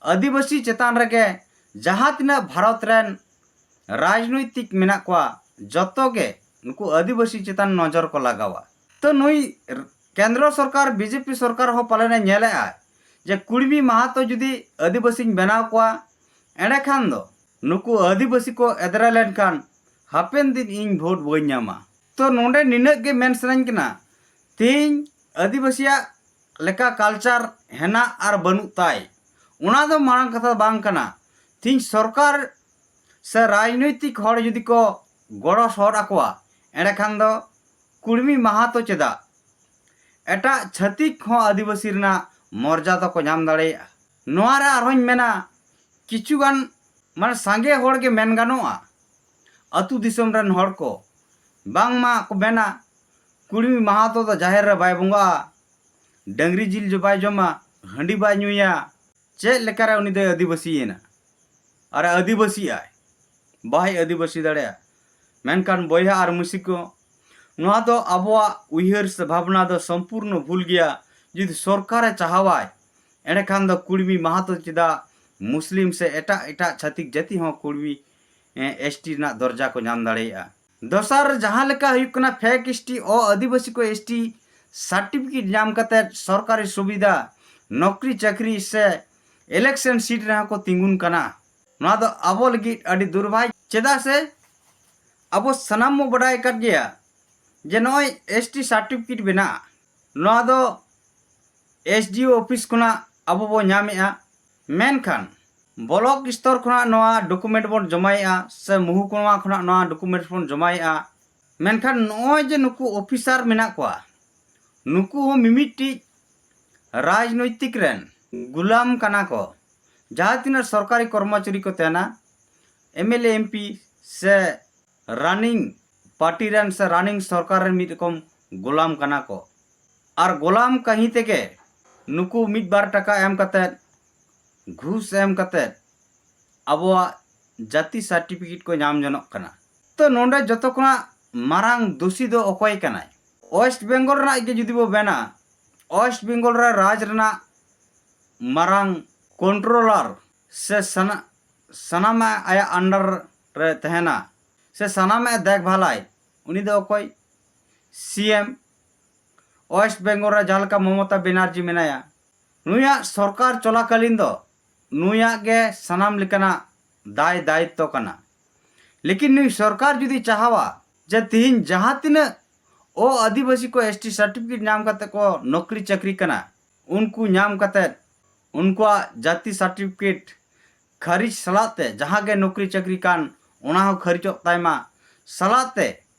ᱟᱹᱫᱤᱵᱟᱹᱥᱤ ᱪᱮᱛᱟᱱ ᱨᱮᱜᱮ ᱡᱟᱦᱟᱸ ᱛᱤᱱᱟᱹᱜ ᱵᱷᱟᱨᱚᱛ ᱨᱮᱱ ᱨᱟᱡᱽᱱᱳᱭᱛᱤᱠ ᱢᱮᱱᱟᱜ ᱠᱚᱣᱟ, ᱡᱚᱛᱚ ᱜᱮ ᱱᱩᱠᱩ ᱟᱹᱫᱤᱵᱟᱹᱥᱤ ᱪᱮᱛᱟᱱ ᱱᱚᱡᱚᱨ ᱠᱚ ᱞᱟᱜᱟᱣᱟ᱾ ᱛᱚ ᱱᱩᱭ ᱠᱮᱱᱫᱨᱚ ᱥᱚᱨᱠᱟᱨ, ᱵᱤᱡᱮᱯᱤ ᱥᱚᱨᱠᱟᱨ ᱦᱚᱸ ᱯᱟᱞᱮᱱᱮ ᱧᱮᱞᱮᱜᱼᱟ ᱡᱮ ᱠᱩᱲᱢᱤ ᱢᱟᱦᱟᱛᱚ ᱡᱩᱫᱤ ᱟᱹᱫᱤᱵᱟᱹᱥᱤᱧ ᱵᱮᱱᱟᱣ ᱠᱚᱣᱟ, ᱮᱸᱰᱮᱠᱷᱟᱱ ᱫᱚ ᱱᱩᱠᱩ ᱟᱹᱫᱤᱵᱟᱹᱥᱤ ᱠᱚ ᱮᱫᱽᱨᱮ ᱞᱮᱱᱠᱷᱟᱱ ᱦᱟᱯᱮᱱ ᱫᱤᱱ ᱤᱧ ᱵᱷᱳᱴ ᱵᱟᱹᱧ ᱧᱟᱢᱟ᱾ ᱛᱚ ᱱᱚᱰᱮ ᱱᱤᱱᱟᱹᱜ ᱜᱮ ᱢᱮᱱ ᱥᱟᱱᱟᱧ ᱠᱟᱱᱟ, ᱛᱮᱦᱮᱧ ᱟᱹᱫᱤᱵᱟᱹᱥᱤᱭᱟᱜ ᱞᱮᱠᱟ culture ᱦᱮᱱᱟᱜ ᱟᱨ ᱵᱟᱹᱱᱩᱜ ᱛᱟᱭ, ᱚᱱᱟ ᱫᱚ ᱢᱟᱲᱟᱝ ᱠᱟᱛᱷᱟ ᱵᱟᱝ ᱠᱟᱱᱟ᱾ ᱛᱮᱦᱮᱧ ᱥᱚᱨᱠᱟᱨ ᱥᱮ ᱨᱟᱡᱽᱱᱳᱭᱛᱤᱠ ᱦᱚᱲ ᱡᱩᱫᱤ ᱠᱚ ᱜᱚᱲᱚ ᱥᱚᱦᱚᱫ ᱟᱠᱚᱣᱟ, ᱮᱸᱰᱮᱠᱷᱟᱱ ᱫᱚ ᱠᱩᱲᱢᱤ ᱢᱟᱦᱟᱛᱚ ᱪᱮᱫᱟᱜ, ᱮᱴᱟᱜ ᱪᱷᱟᱹᱛᱤᱠ ᱦᱚᱸ ᱟᱹᱫᱤᱵᱟᱹᱥᱤ ᱨᱮᱱᱟᱜ ᱢᱚᱨᱡᱟᱫᱟ ᱠᱚ ᱧᱟᱢ ᱫᱟᱲᱮᱭᱟᱜᱼᱟ᱾ ᱱᱚᱣᱟ ᱨᱮ ᱟᱨᱦᱚᱸᱧ ᱢᱮᱱᱟ, ᱠᱤᱪᱷᱩ ᱜᱟᱱ, ᱢᱟᱱᱮ, ᱥᱟᱸᱜᱮ ᱦᱚᱲ ᱜᱮ ᱢᱮᱱ ᱜᱟᱱᱚᱜᱼᱟ, ᱟᱹᱛᱩ ᱫᱤᱥᱚᱢ ᱨᱮᱱ ᱦᱚᱲ ᱠᱚ, ᱵᱟᱝᱢᱟ ᱠᱚ ᱢᱮᱱᱟ, ᱠᱩᱲᱢᱤ ᱢᱟᱦᱟᱛᱚ ᱫᱚ ᱡᱟᱦᱮᱨ ᱨᱮ ᱵᱟᱭ ᱵᱚᱸᱜᱟᱜᱼᱟ, ᱰᱟᱹᱝᱨᱤ ᱡᱤᱞ ᱡᱚ ᱵᱟᱭ ᱡᱚᱢᱟ, ᱦᱟᱺᱰᱤ ᱵᱟᱭ ᱧᱩᱭᱟ, ᱪᱮᱫ ᱞᱮᱠᱟᱨᱮ ᱩᱱᱤ ᱫᱚᱭ ᱟᱹᱫᱤᱵᱟᱹᱥᱤᱭᱮᱱᱟ? ᱟᱨ ᱟᱹᱫᱤᱵᱟᱹᱥᱤᱜᱼᱟᱭ, ᱵᱟᱭ ᱟᱹᱫᱤᱵᱟᱹᱥᱤ ᱫᱟᱲᱮᱭᱟᱜᱼᱟ᱾ ᱢᱮᱱᱠᱷᱟᱱ ᱵᱚᱭᱦᱟ ᱟᱨ ᱢᱤᱥᱤ ᱠᱚ, ᱱᱚᱣᱟ ᱫᱚ ᱟᱵᱚᱣᱟᱜ ᱩᱭᱦᱟᱹᱨ ᱥᱮ ᱵᱷᱟᱵᱽᱱᱟ ᱫᱚ ᱥᱚᱢᱯᱩᱨᱱᱚ ᱵᱷᱩᱞ ᱜᱮᱭᱟ᱾ ᱡᱩᱫᱤ ᱥᱚᱨᱠᱟᱨᱮ ᱪᱟᱦᱟᱣᱟᱭ, ᱮᱸᱰᱮᱠᱷᱟᱱ ᱫᱚ ᱠᱩᱲᱢᱤ ᱢᱟᱦᱟᱛᱚ ᱪᱮᱫᱟᱜ ᱢᱩᱥᱞᱤᱢ ᱥᱮ ᱮᱴᱟᱜ ᱮᱴᱟᱜ ᱪᱷᱟᱹᱛᱤᱠ ᱡᱟᱹᱛᱤ ᱦᱚᱸ ᱠᱩᱲᱢᱤ, ᱮ, ᱮᱥ ᱴᱤ ᱨᱮᱱᱟᱜ ᱫᱚᱨᱡᱟ ᱠᱚ ᱧᱟᱢ ᱫᱟᱲᱮᱭᱟᱜᱼᱟ᱾ ᱫᱚᱥᱟᱨ ᱡᱟᱦᱟᱸ ᱞᱮᱠᱟ ᱦᱩᱭᱩᱜ ᱠᱟᱱᱟ, fake ᱮᱥ ᱴᱤ, ᱚ ᱟᱹᱫᱤᱵᱟᱹᱥᱤ ᱠᱚ ᱮᱥ ᱴᱤ certificate ᱧᱟᱢ ᱠᱟᱛᱮ ᱥᱚᱨᱠᱟᱨᱤ ᱥᱩᱵᱤᱫᱷᱟ, ᱱᱚᱠᱨᱤ ᱪᱟᱹᱠᱨᱤ ᱥᱮ election seat ᱨᱮᱦᱚᱸ ᱠᱚ ᱛᱤᱸᱜᱩᱱ ᱠᱟᱱᱟ᱾ ᱱᱚᱣᱟ ᱫᱚ ᱟᱵᱚ ᱞᱟᱹᱜᱤᱫ ᱟᱹᱰᱤ ᱫᱩᱨᱵᱷᱟᱜᱽ, ᱪᱮᱫᱟᱜ ᱥᱮ ᱟᱵᱚ ᱥᱟᱱᱟᱢ ᱵᱚ ᱵᱟᱰᱟᱭ ᱟᱠᱟᱫ ᱜᱮᱭᱟ ᱡᱮ ᱱᱚᱜᱼᱚᱭ ᱮᱥ ᱴᱤ certificate ᱵᱮᱱᱟᱜᱼᱟ, ᱱᱚᱣᱟ ᱫᱚ ᱮᱥ ᱰᱤ ᱳ ᱚᱯᱷᱤᱥ ᱠᱷᱚᱱᱟᱜ ᱟᱵᱚ ᱵᱚ ᱧᱟᱢᱮᱜᱼᱟ᱾ ᱢᱮᱱᱠᱷᱟᱱ ᱵᱞᱚᱠ ᱥᱛᱚᱨ ᱠᱷᱚᱱᱟᱜ ᱱᱚᱣᱟ document ᱵᱚᱱ ᱡᱚᱢᱟᱭᱮᱜᱼᱟ ᱥᱮ ᱢᱚᱦᱩᱠᱩᱢᱟ ᱠᱷᱚᱱᱟᱜ ᱱᱚᱣᱟ document ᱵᱚᱱ ᱡᱚᱢᱟᱭᱮᱜᱼᱟ᱾ ᱢᱮᱱᱠᱷᱟᱱ ᱱᱚᱜᱼᱚᱭ ᱡᱮ ᱱᱩᱠᱩ ᱚᱯᱷᱤᱥᱟᱨ ᱢᱮᱱᱟᱜ ᱠᱚᱣᱟ, ᱱᱩᱠᱩ ᱦᱚᱸ ᱢᱤᱢᱤᱫᱴᱤᱡ ᱨᱟᱡᱽᱱᱳᱭᱛᱤᱠ ᱨᱮᱱ ᱜᱩᱞᱟᱢ ᱠᱟᱱᱟ ᱠᱚ᱾ ᱡᱟᱦᱟᱸ ᱛᱤᱱᱟᱹᱜ ᱥᱚᱨᱠᱟᱨᱤ ᱠᱚᱨᱢᱚᱪᱟᱨᱤ ᱠᱚ ᱛᱟᱦᱮᱱᱟ, M L A, M P ᱥᱮ running party ᱨᱮᱱ ᱥᱮ running ᱥᱚᱨᱠᱟᱨ ᱨᱮᱱ ᱢᱤᱫ ᱨᱚᱠᱚᱢ ᱜᱩᱞᱟᱢ ᱠᱟᱱᱟ ᱠᱚ᱾ ᱟᱨ ᱜᱩᱞᱟᱢ ᱠᱟᱹᱦᱤ ᱛᱮᱜᱮ ᱱᱩᱠᱩ ᱢᱤᱫ ᱵᱟᱨ ᱴᱟᱠᱟ ᱮᱢ ᱠᱟᱛᱮᱫ, ᱜᱷᱩᱥ ᱮᱢ ᱠᱟᱛᱮᱫ ᱟᱵᱚᱣᱟᱜ ᱡᱟᱹᱛᱤ certificate ᱠᱚ ᱧᱟᱢ ᱡᱚᱱᱚᱜ ᱠᱟᱱᱟ᱾ ᱛᱚ ᱱᱚᱰᱮ ᱡᱚᱛᱚ ᱠᱷᱚᱱᱟᱜ ᱢᱟᱨᱟᱝ ᱫᱩᱥᱤ ᱫᱚ ᱚᱠᱚᱭ ᱠᱟᱱᱟᱭ? ᱳᱭᱮᱥᱴ ᱵᱮᱝᱜᱚᱞ ᱨᱮᱱᱟᱜ ᱜᱮ ᱡᱩᱫᱤ ᱵᱚ ᱢᱮᱱᱟ, ᱳᱭᱮᱥᱴ ᱵᱮᱝᱜᱚᱞ ᱨᱮ ᱨᱟᱡᱽ ᱨᱮᱱᱟᱜ ᱢᱟᱨᱟᱝ controller ᱥᱮ ᱥᱟᱱᱟ-, ᱥᱟᱱᱟᱢᱟᱜ ᱟᱭᱟᱜ under ᱨᱮ ᱛᱟᱦᱮᱱᱟ ᱥᱮ ᱥᱟᱱᱟᱢᱟᱜ ᱮ ᱫᱮᱠᱷᱵᱷᱟᱞᱟᱭ, ᱩᱱᱤ ᱫᱚ ᱚᱠᱚᱭ? ᱥᱤ ᱮᱢ᱾ ᱳᱭᱮᱥᱴ ᱵᱮᱝᱜᱚᱞ ᱨᱮ ᱡᱟᱦᱟᱸ ᱞᱮᱠᱟ ᱢᱚᱢᱚᱛᱟ ᱵᱮᱱᱟᱨᱡᱤ ᱢᱮᱱᱟᱭᱟ, ᱱᱩᱭᱟᱜ ᱥᱚᱨᱠᱟᱨ ᱪᱚᱞᱟᱠᱟᱞᱤᱱ ᱫᱚ ᱱᱩᱭᱟᱜ ᱜᱮ ᱥᱟᱱᱟᱢ ᱞᱮᱠᱟᱱᱟᱜ ᱫᱟᱭ ᱫᱟᱭᱤᱛᱛᱚ ᱠᱟᱱᱟ᱾ ᱞᱮᱠᱤᱱ ᱱᱩᱭ ᱥᱚᱨᱠᱟᱨ ᱡᱩᱫᱤ ᱪᱟᱦᱟᱣᱟ ᱡᱮ ᱛᱤᱦᱤᱧ ᱡᱟᱦᱟᱸ ᱛᱤᱱᱟᱹᱜ ᱚ ᱟᱹᱫᱤᱵᱟᱹᱥᱤ ᱠᱚ ᱮᱥ ᱴᱤ ᱥᱟᱨᱴᱤᱯᱷᱤᱠᱮᱴ ᱧᱟᱢ ᱠᱟᱛᱮ ᱠᱚ ᱱᱚᱠᱨᱤ ᱪᱟᱹᱠᱨᱤ ᱠᱟᱱᱟ, ᱩᱱᱠᱩ ᱧᱟᱢ ᱠᱟᱛᱮ ᱩᱱᱠᱩᱣᱟᱜ ᱡᱟᱹᱛᱤ ᱥᱟᱨᱴᱤᱯᱷᱤᱠᱮᱴ ᱠᱷᱟᱹᱨᱤᱡ ᱥᱟᱞᱟᱜ ᱛᱮ ᱡᱟᱦᱟᱸ ᱜᱮ ᱱᱚᱠᱨᱤ ᱪᱟᱹᱠᱨᱤ ᱠᱟᱱ, ᱚᱱᱟ ᱦᱚᱸ ᱠᱷᱟᱹᱨᱤᱡᱚᱜ ᱛᱟᱭ ᱢᱟ, ᱥᱟᱞᱟᱜ ᱛᱮ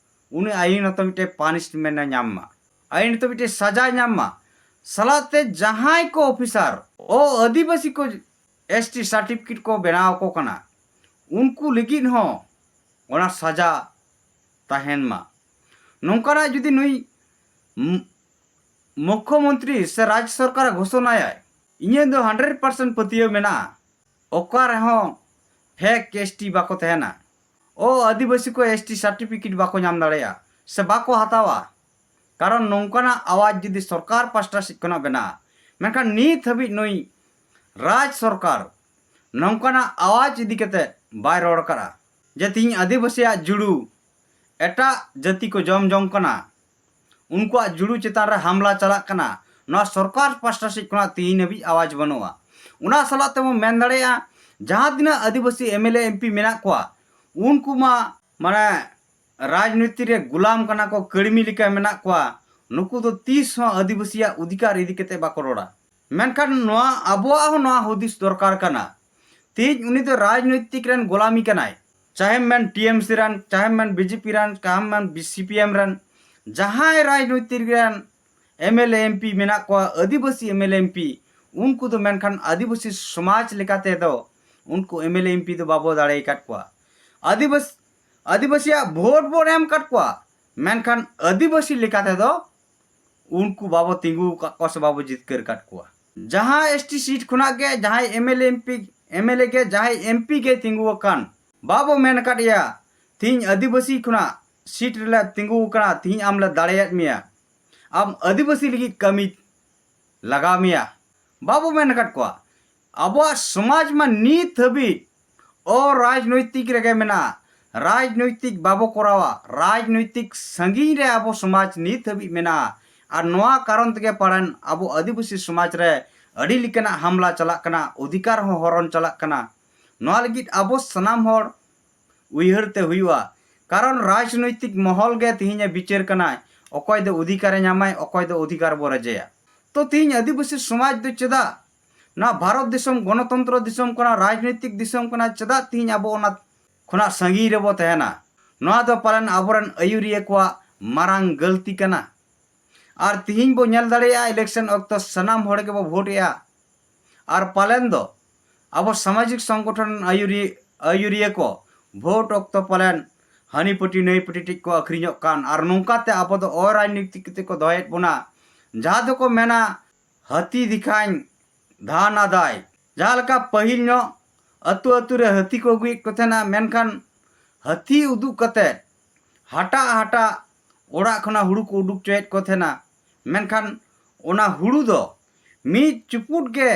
ᱩᱱᱤ ᱟᱭᱤᱱ ᱦᱚᱸᱛᱚ ᱢᱤᱫᱴᱮᱱ ᱯᱟᱱᱤᱥᱢᱮᱱᱴ ᱮ ᱧᱟᱢ ᱢᱟ, ᱟᱭᱤᱱ ᱦᱚᱸᱛᱚ ᱢᱤᱫᱴᱮᱱ ᱥᱟᱡᱟᱭ ᱧᱟᱢ ᱢᱟ, ᱥᱟᱞᱟᱜ ᱛᱮ ᱡᱟᱦᱟᱸᱭ ᱠᱚ ᱚᱯᱷᱤᱥᱟᱨ ᱚ ᱟᱹᱫᱤᱵᱟᱹᱥᱤ ᱠᱚ ᱮᱥ ᱴᱤ ᱥᱟᱨᱴᱤᱯᱷᱤᱠᱮᱴ ᱠᱚ ᱵᱮᱱᱟᱣ ᱟᱠᱚ ᱠᱟᱱᱟ, ᱩᱱᱠᱩ ᱞᱟᱹᱜᱤᱫ ᱦᱚᱸ ᱚᱱᱟ ᱥᱟᱡᱟ ᱛᱟᱦᱮᱱ ᱢᱟ᱾ ᱱᱚᱝᱠᱟᱱᱟᱜ ᱡᱩᱫᱤ ᱱᱩᱭ ᱢᱩ-, ᱢᱩᱠᱠᱷᱚᱢᱚᱱᱛᱨᱤ ᱥᱮ ᱨᱟᱡᱽ ᱥᱚᱨᱠᱟᱨᱮ ᱜᱷᱳᱥᱚᱱᱟᱭᱟᱭ, ᱤᱧᱟᱹᱜ ᱫᱚ ᱦᱟᱱᱰᱨᱮᱰ ᱯᱟᱨᱥᱮᱱᱴ ᱯᱟᱹᱛᱭᱟᱹᱣ ᱢᱮᱱᱟᱜᱼᱟ, ᱚᱠᱟ ᱨᱮᱦᱚᱸ ᱯᱷᱮᱠ ᱮᱥ ᱴᱤ ᱵᱟᱠᱚ ᱛᱟᱦᱮᱱᱟ᱾ ᱚ ᱟᱹᱫᱤᱵᱟᱹᱥᱤ ᱠᱚ ᱮᱥ ᱴᱤ ᱥᱟᱨᱴᱤᱯᱷᱤᱠᱮᱴ ᱵᱟᱠᱚ ᱧᱟᱢ ᱫᱟᱲᱮᱭᱟᱜᱼᱟ ᱥᱮ ᱵᱟᱠᱚ ᱦᱟᱛᱟᱣᱟ᱾ ᱠᱟᱨᱚᱱ ᱱᱚᱝᱠᱟᱱᱟᱜ ᱟᱣᱟᱡᱽ ᱡᱩᱫᱤ ᱥᱚᱨᱠᱟᱨ ᱯᱟᱥᱴᱟ ᱥᱮᱫ ᱠᱷᱚᱱᱟᱜ ᱵᱮᱱᱟᱜᱼᱟ, ᱢᱮᱱᱠᱷᱟᱱ ᱱᱤᱛ ᱦᱟᱹᱵᱤᱡ ᱱᱩᱭ ᱨᱟᱡᱽ ᱥᱚᱨᱠᱟᱨ ᱱᱚᱝᱠᱟᱱᱟᱜ ᱟᱣᱟᱡᱽ ᱤᱫᱤ ᱠᱟᱛᱮ ᱵᱟᱭ ᱨᱚᱲ ᱟᱠᱟᱫᱼᱟ ᱡᱮ ᱛᱤᱦᱤᱧ ᱟᱹᱫᱤᱵᱟᱹᱥᱤᱭᱟᱜ ᱡᱩᱲᱩ ᱮᱴᱟᱜ ᱡᱟᱹᱛᱤ ᱠᱚ ᱡᱚᱢ ᱡᱚᱝ ᱠᱟᱱᱟ, ᱩᱱᱠᱩᱣᱟᱜ ᱡᱩᱲᱩ ᱪᱮᱛᱟᱱ ᱨᱮ ᱦᱟᱢᱞᱟ ᱪᱟᱞᱟᱜ ᱠᱟᱱᱟ᱾ ᱱᱚᱣᱟ ᱥᱚᱨᱠᱟᱨ ᱯᱟᱥᱴᱟ ᱥᱮᱫ ᱠᱷᱚᱱᱟᱜ ᱛᱤᱦᱤᱧ ᱦᱟᱹᱵᱤᱡ ᱟᱣᱟᱡᱽ ᱵᱟᱹᱱᱩᱜᱼᱟ᱾ ᱚᱱᱟ ᱥᱟᱞᱟᱜ ᱛᱮᱵᱚᱱ ᱢᱮᱱ ᱫᱟᱲᱮᱭᱟᱜᱼᱟ, ᱡᱟᱦᱟᱸ ᱛᱤᱱᱟᱹᱜ ᱟᱹᱫᱤᱵᱟᱹᱥᱤ M L A M P ᱢᱮᱱᱟᱜ ᱠᱚᱣᱟ, ᱩᱱᱠᱩ ᱢᱟ ᱢᱟᱱᱮ ᱨᱟᱡᱽᱱᱤᱛᱤ ᱨᱮ ᱜᱩᱞᱟᱢ ᱠᱟᱱᱟ ᱠᱚ, ᱠᱟᱹᱲᱢᱤ ᱞᱮᱠᱟ ᱢᱮᱱᱟᱜ ᱠᱚᱣᱟ᱾ ᱱᱩᱠᱩ ᱫᱚ ᱛᱤᱥ ᱦᱚᱸ ᱟᱹᱫᱤᱵᱟᱹᱥᱤᱭᱟᱜ ᱚᱫᱷᱤᱠᱟᱨ ᱤᱫᱤ ᱠᱟᱛᱮ ᱵᱟᱠᱚ ᱨᱚᱲᱟ᱾ ᱢᱮᱱᱠᱷᱟᱱ ᱱᱚᱣᱟ ᱟᱵᱚᱣᱟᱜ ᱦᱚᱸ ᱱᱚᱣᱟ ᱦᱩᱫᱤᱥ ᱫᱚᱨᱠᱟᱨ ᱠᱟᱱᱟ᱾ ᱛᱮᱦᱮᱧ ᱩᱱᱤ ᱫᱚ ᱨᱟᱡᱽᱱᱳᱭᱛᱤᱠ ᱨᱮᱱ ᱜᱳᱞᱟᱢᱤ ᱠᱟᱱᱟᱭ, ᱪᱟᱦᱮᱢ ᱢᱮᱱ ᱴᱤ ᱮᱢ ᱥᱤ ᱨᱮᱱ, ᱪᱟᱦᱮᱢ ᱢᱮᱱ ᱵᱤ ᱡᱮ ᱯᱤ ᱨᱮᱱ, ᱪᱟᱦᱮᱢ ᱢᱮᱱ ᱥᱤ ᱯᱤ ᱮᱢ ᱨᱮᱱ, ᱡᱟᱦᱟᱸᱭ ᱨᱟᱡᱽᱱᱳᱭᱛᱤᱠ ᱨᱮᱱ M L A M P ᱢᱮᱱᱟᱜ ᱠᱚᱣᱟ, ᱟᱹᱫᱤᱵᱟᱹᱥᱤ M L A M P, ᱩᱱᱠᱩ ᱫᱚ ᱢᱮᱱᱠᱷᱟᱱ ᱟᱹᱫᱤᱵᱟᱹᱥᱤ ᱥᱚᱢᱟᱡᱽ ᱞᱮᱠᱟᱛᱮ ᱫᱚ ᱩᱱᱠᱩ M L A M P ᱫᱚ ᱵᱟᱵᱚ ᱫᱟᱲᱮ ᱟᱠᱟᱫ ᱠᱚᱣᱟ᱾ ᱟᱹᱫᱤᱵᱟᱹᱥᱤ, ᱟᱹᱫᱤᱵᱟᱹᱥᱤᱭᱟᱜ ᱵᱷᱳᱴ ᱵᱚᱱ ᱮᱢ ᱟᱠᱟᱫ ᱠᱚᱣᱟ, ᱢᱮᱱᱠᱷᱟᱱ ᱟᱹᱫᱤᱵᱟᱹᱥᱤ ᱞᱮᱠᱟᱛᱮ ᱫᱚ ᱩᱱᱠᱩ ᱵᱟᱵᱚ ᱛᱤᱸᱜᱩ ᱟᱠᱟᱫ ᱠᱚᱣᱟ ᱥᱮ ᱵᱟᱵᱚ ᱡᱤᱛᱠᱟᱹᱨ ᱟᱠᱟᱫ ᱠᱚᱣᱟ᱾ ᱡᱟᱦᱟᱸ ᱮᱥ ᱴᱤ ᱥᱤᱴ ᱠᱷᱚᱱᱟᱜ ᱜᱮ ᱡᱟᱦᱟᱸᱭ M L A M P, M L A ᱜᱮ ᱡᱟᱦᱟᱸᱭ ᱮᱢ ᱯᱤ ᱜᱮ ᱛᱤᱸᱜᱩ ᱟᱠᱟᱱ, ᱵᱟᱵᱚ ᱢᱮᱱ ᱟᱠᱟᱫ ᱮᱭᱟ ᱛᱤᱦᱤᱧ ᱟᱹᱫᱤᱵᱟᱹᱥᱤ ᱠᱷᱚᱱᱟᱜ ᱥᱤᱴ ᱨᱮᱞᱮ ᱛᱤᱸᱜᱩ ᱟᱠᱟᱱᱟ, ᱛᱤᱦᱤᱧ ᱟᱢ ᱞᱮ ᱫᱟᱲᱮᱭᱟᱫ ᱢᱮᱭᱟ, ᱟᱢ ᱟᱹᱫᱤᱵᱟᱹᱥᱤ ᱞᱟᱹᱜᱤᱫ ᱠᱟᱹᱢᱤ ᱞᱟᱜᱟᱣ ᱢᱮᱭᱟ᱾ ᱵᱟᱵᱚ ᱢᱮᱱ ᱟᱠᱟᱫ ᱠᱚᱣᱟ᱾ ᱟᱵᱚᱣᱟᱜ ᱥᱚᱢᱟᱡᱽ ᱢᱟ ᱱᱤᱛ ᱦᱟᱹᱵᱤᱡ ᱚᱨᱟᱡᱽᱱᱳᱭᱛᱤᱠ ᱨᱮᱜᱮ ᱢᱮᱱᱟᱜᱼᱟ᱾ ᱨᱟᱡᱽᱱᱳᱭᱛᱤᱠ ᱵᱟᱵᱚ ᱠᱚᱨᱟᱣᱟ, ᱨᱟᱡᱽᱱᱳᱭᱛᱤᱠ ᱥᱟᱺᱜᱤᱧ ᱨᱮ ᱟᱵᱚ ᱥᱚᱢᱟᱡᱽ ᱱᱤᱛ ᱦᱟᱹᱵᱤᱡ ᱢᱮᱱᱟᱜᱼᱟ᱾ ᱟᱨ ᱱᱚᱣᱟ ᱠᱟᱨᱚᱱ ᱛᱮᱜᱮ ᱯᱟᱞᱮᱱ ᱟᱵᱚ ᱟᱹᱫᱤᱵᱟᱹᱥᱤ ᱥᱚᱢᱟᱡᱽ ᱨᱮ ᱟᱹᱰᱤ ᱞᱮᱠᱟᱱᱟᱜ ᱦᱟᱢᱞᱟ ᱪᱟᱞᱟᱜ ᱠᱟᱱᱟ, ᱚᱫᱷᱤᱠᱟᱨ ᱦᱚᱸ ᱦᱚᱨᱚᱱ ᱪᱟᱞᱟᱜ ᱠᱟᱱᱟ᱾ ᱱᱚᱣᱟ ᱞᱟᱹᱜᱤᱫ ᱟᱵᱚ ᱥᱟᱱᱟᱢ ᱦᱚᱲ ᱩᱭᱦᱟᱹᱨ ᱛᱮ ᱦᱩᱭᱩᱜᱼᱟ, ᱠᱟᱨᱚᱱ ᱨᱟᱡᱽᱱᱳᱭᱛᱤᱠ ᱢᱚᱦᱚᱞ ᱜᱮ ᱛᱮᱦᱮᱧ ᱮ ᱵᱤᱪᱟᱹᱨ ᱠᱟᱱᱟᱭ, ᱚᱠᱚᱭ ᱫᱚ ᱚᱫᱷᱤᱠᱟᱨᱮ ᱧᱟᱢᱟᱭ, ᱚᱠᱚᱭ ᱫᱚ ᱚᱫᱷᱤᱠᱟᱨ ᱵᱚ ᱨᱮᱡᱮᱭᱟ᱾ ᱛᱚ ᱛᱮᱦᱮᱧ ᱟᱹᱫᱤᱵᱟᱹᱥᱤ ᱥᱚᱢᱟᱡᱽ ᱫᱚ ᱪᱮᱫᱟᱜ ᱱᱚᱣᱟ ᱵᱷᱟᱨᱚᱛ ᱫᱤᱥᱚᱢ ᱜᱚᱱᱚᱛᱚᱱᱛᱨᱚ ᱫᱤᱥᱚᱢ ᱠᱟᱱᱟ, ᱨᱟᱡᱽᱱᱳᱭᱛᱤᱠ ᱫᱤᱥᱚᱢ ᱠᱟᱱᱟ, ᱪᱮᱫᱟᱜ ᱛᱮᱦᱮᱧ ᱟᱵᱚ ᱚᱱᱟ ᱠᱷᱚᱱᱟᱜ ᱥᱟᱺᱜᱤᱧ ᱨᱮᱵᱚ ᱛᱟᱦᱮᱱᱟ? ᱱᱚᱣᱟ ᱫᱚ ᱯᱟᱞᱮᱱ ᱟᱵᱚᱨᱮᱱ ᱟᱹᱭᱩᱨᱤᱭᱟᱹ ᱠᱚᱣᱟᱜ ᱢᱟᱨᱟᱝ ᱜᱟᱹᱞᱛᱤ ᱠᱟᱱᱟ᱾ ᱟᱨ ᱛᱤᱦᱤᱧ ᱵᱚ ᱧᱮᱞ ᱫᱟᱲᱮᱭᱟᱜᱼᱟ, election ᱚᱠᱛᱚ ᱥᱟᱱᱟᱢ ᱦᱚᱲ ᱜᱮᱵᱚ ᱵᱷᱳᱴ ᱮᱜᱼᱟ᱾ ᱟᱨ ᱯᱟᱞᱮᱱ ᱫᱚ ᱟᱵᱚ ᱥᱟᱢᱟᱡᱤᱠ ᱥᱚᱝᱜᱚᱴᱷᱚᱱ ᱟᱹᱭᱩᱨᱤ-, ᱟᱹᱭᱩᱨᱤᱭᱟᱹ ᱠᱚ ᱵᱷᱳᱴ ᱚᱠᱛᱚ ᱯᱟᱞᱮᱱ ᱦᱟᱹᱱᱤ ᱯᱟᱹᱴᱤ ᱱᱟᱹᱭ ᱯᱟᱹᱴᱤ ᱴᱷᱮᱡ ᱠᱚ ᱟᱹᱠᱷᱨᱤᱧᱚᱜ ᱠᱟᱱ, ᱟᱨ ᱱᱚᱝᱠᱟᱛᱮ ᱟᱵᱚ ᱫᱚ ᱚᱨᱟᱡᱽᱱᱤᱛᱤ ᱠᱟᱛᱮ ᱠᱚ ᱫᱚᱦᱚᱭᱮᱫ ᱵᱚᱱᱟ᱾ ᱡᱟᱦᱟᱸ ᱫᱚᱠᱚ ᱢᱮᱱᱟ, ᱦᱟᱹᱛᱤ ᱫᱤᱠᱷᱟᱧ ᱫᱷᱟᱱ ᱟᱫᱟᱭ᱾ ᱡᱟᱦᱟᱸ ᱞᱮᱠᱟ ᱯᱟᱹᱦᱤᱞ ᱧᱚᱜ ᱟᱹᱛᱩ ᱟᱹᱛᱩ ᱨᱮ ᱦᱟᱹᱛᱤ ᱠᱚ ᱟᱹᱜᱩᱭᱮᱫ ᱠᱚ ᱛᱟᱦᱮᱱᱟ, ᱢᱮᱱᱠᱷᱟᱱ ᱦᱟᱹᱛᱤ ᱩᱫᱩᱜ ᱠᱟᱛᱮ ᱦᱟᱴᱟᱜ ᱦᱟᱴᱟᱜ ᱚᱲᱟᱜ ᱠᱷᱚᱱᱟᱜ ᱦᱩᱲᱩ ᱠᱚ ᱩᱰᱩᱠ ᱦᱚᱪᱚᱭᱮᱫ ᱠᱚ ᱛᱟᱦᱮᱱᱟ᱾ ᱢᱮᱱᱠᱷᱟᱱ ᱚᱱᱟ ᱦᱩᱲᱩ ᱫᱚ ᱢᱤᱫ ᱪᱩᱯᱩᱫ ᱜᱮ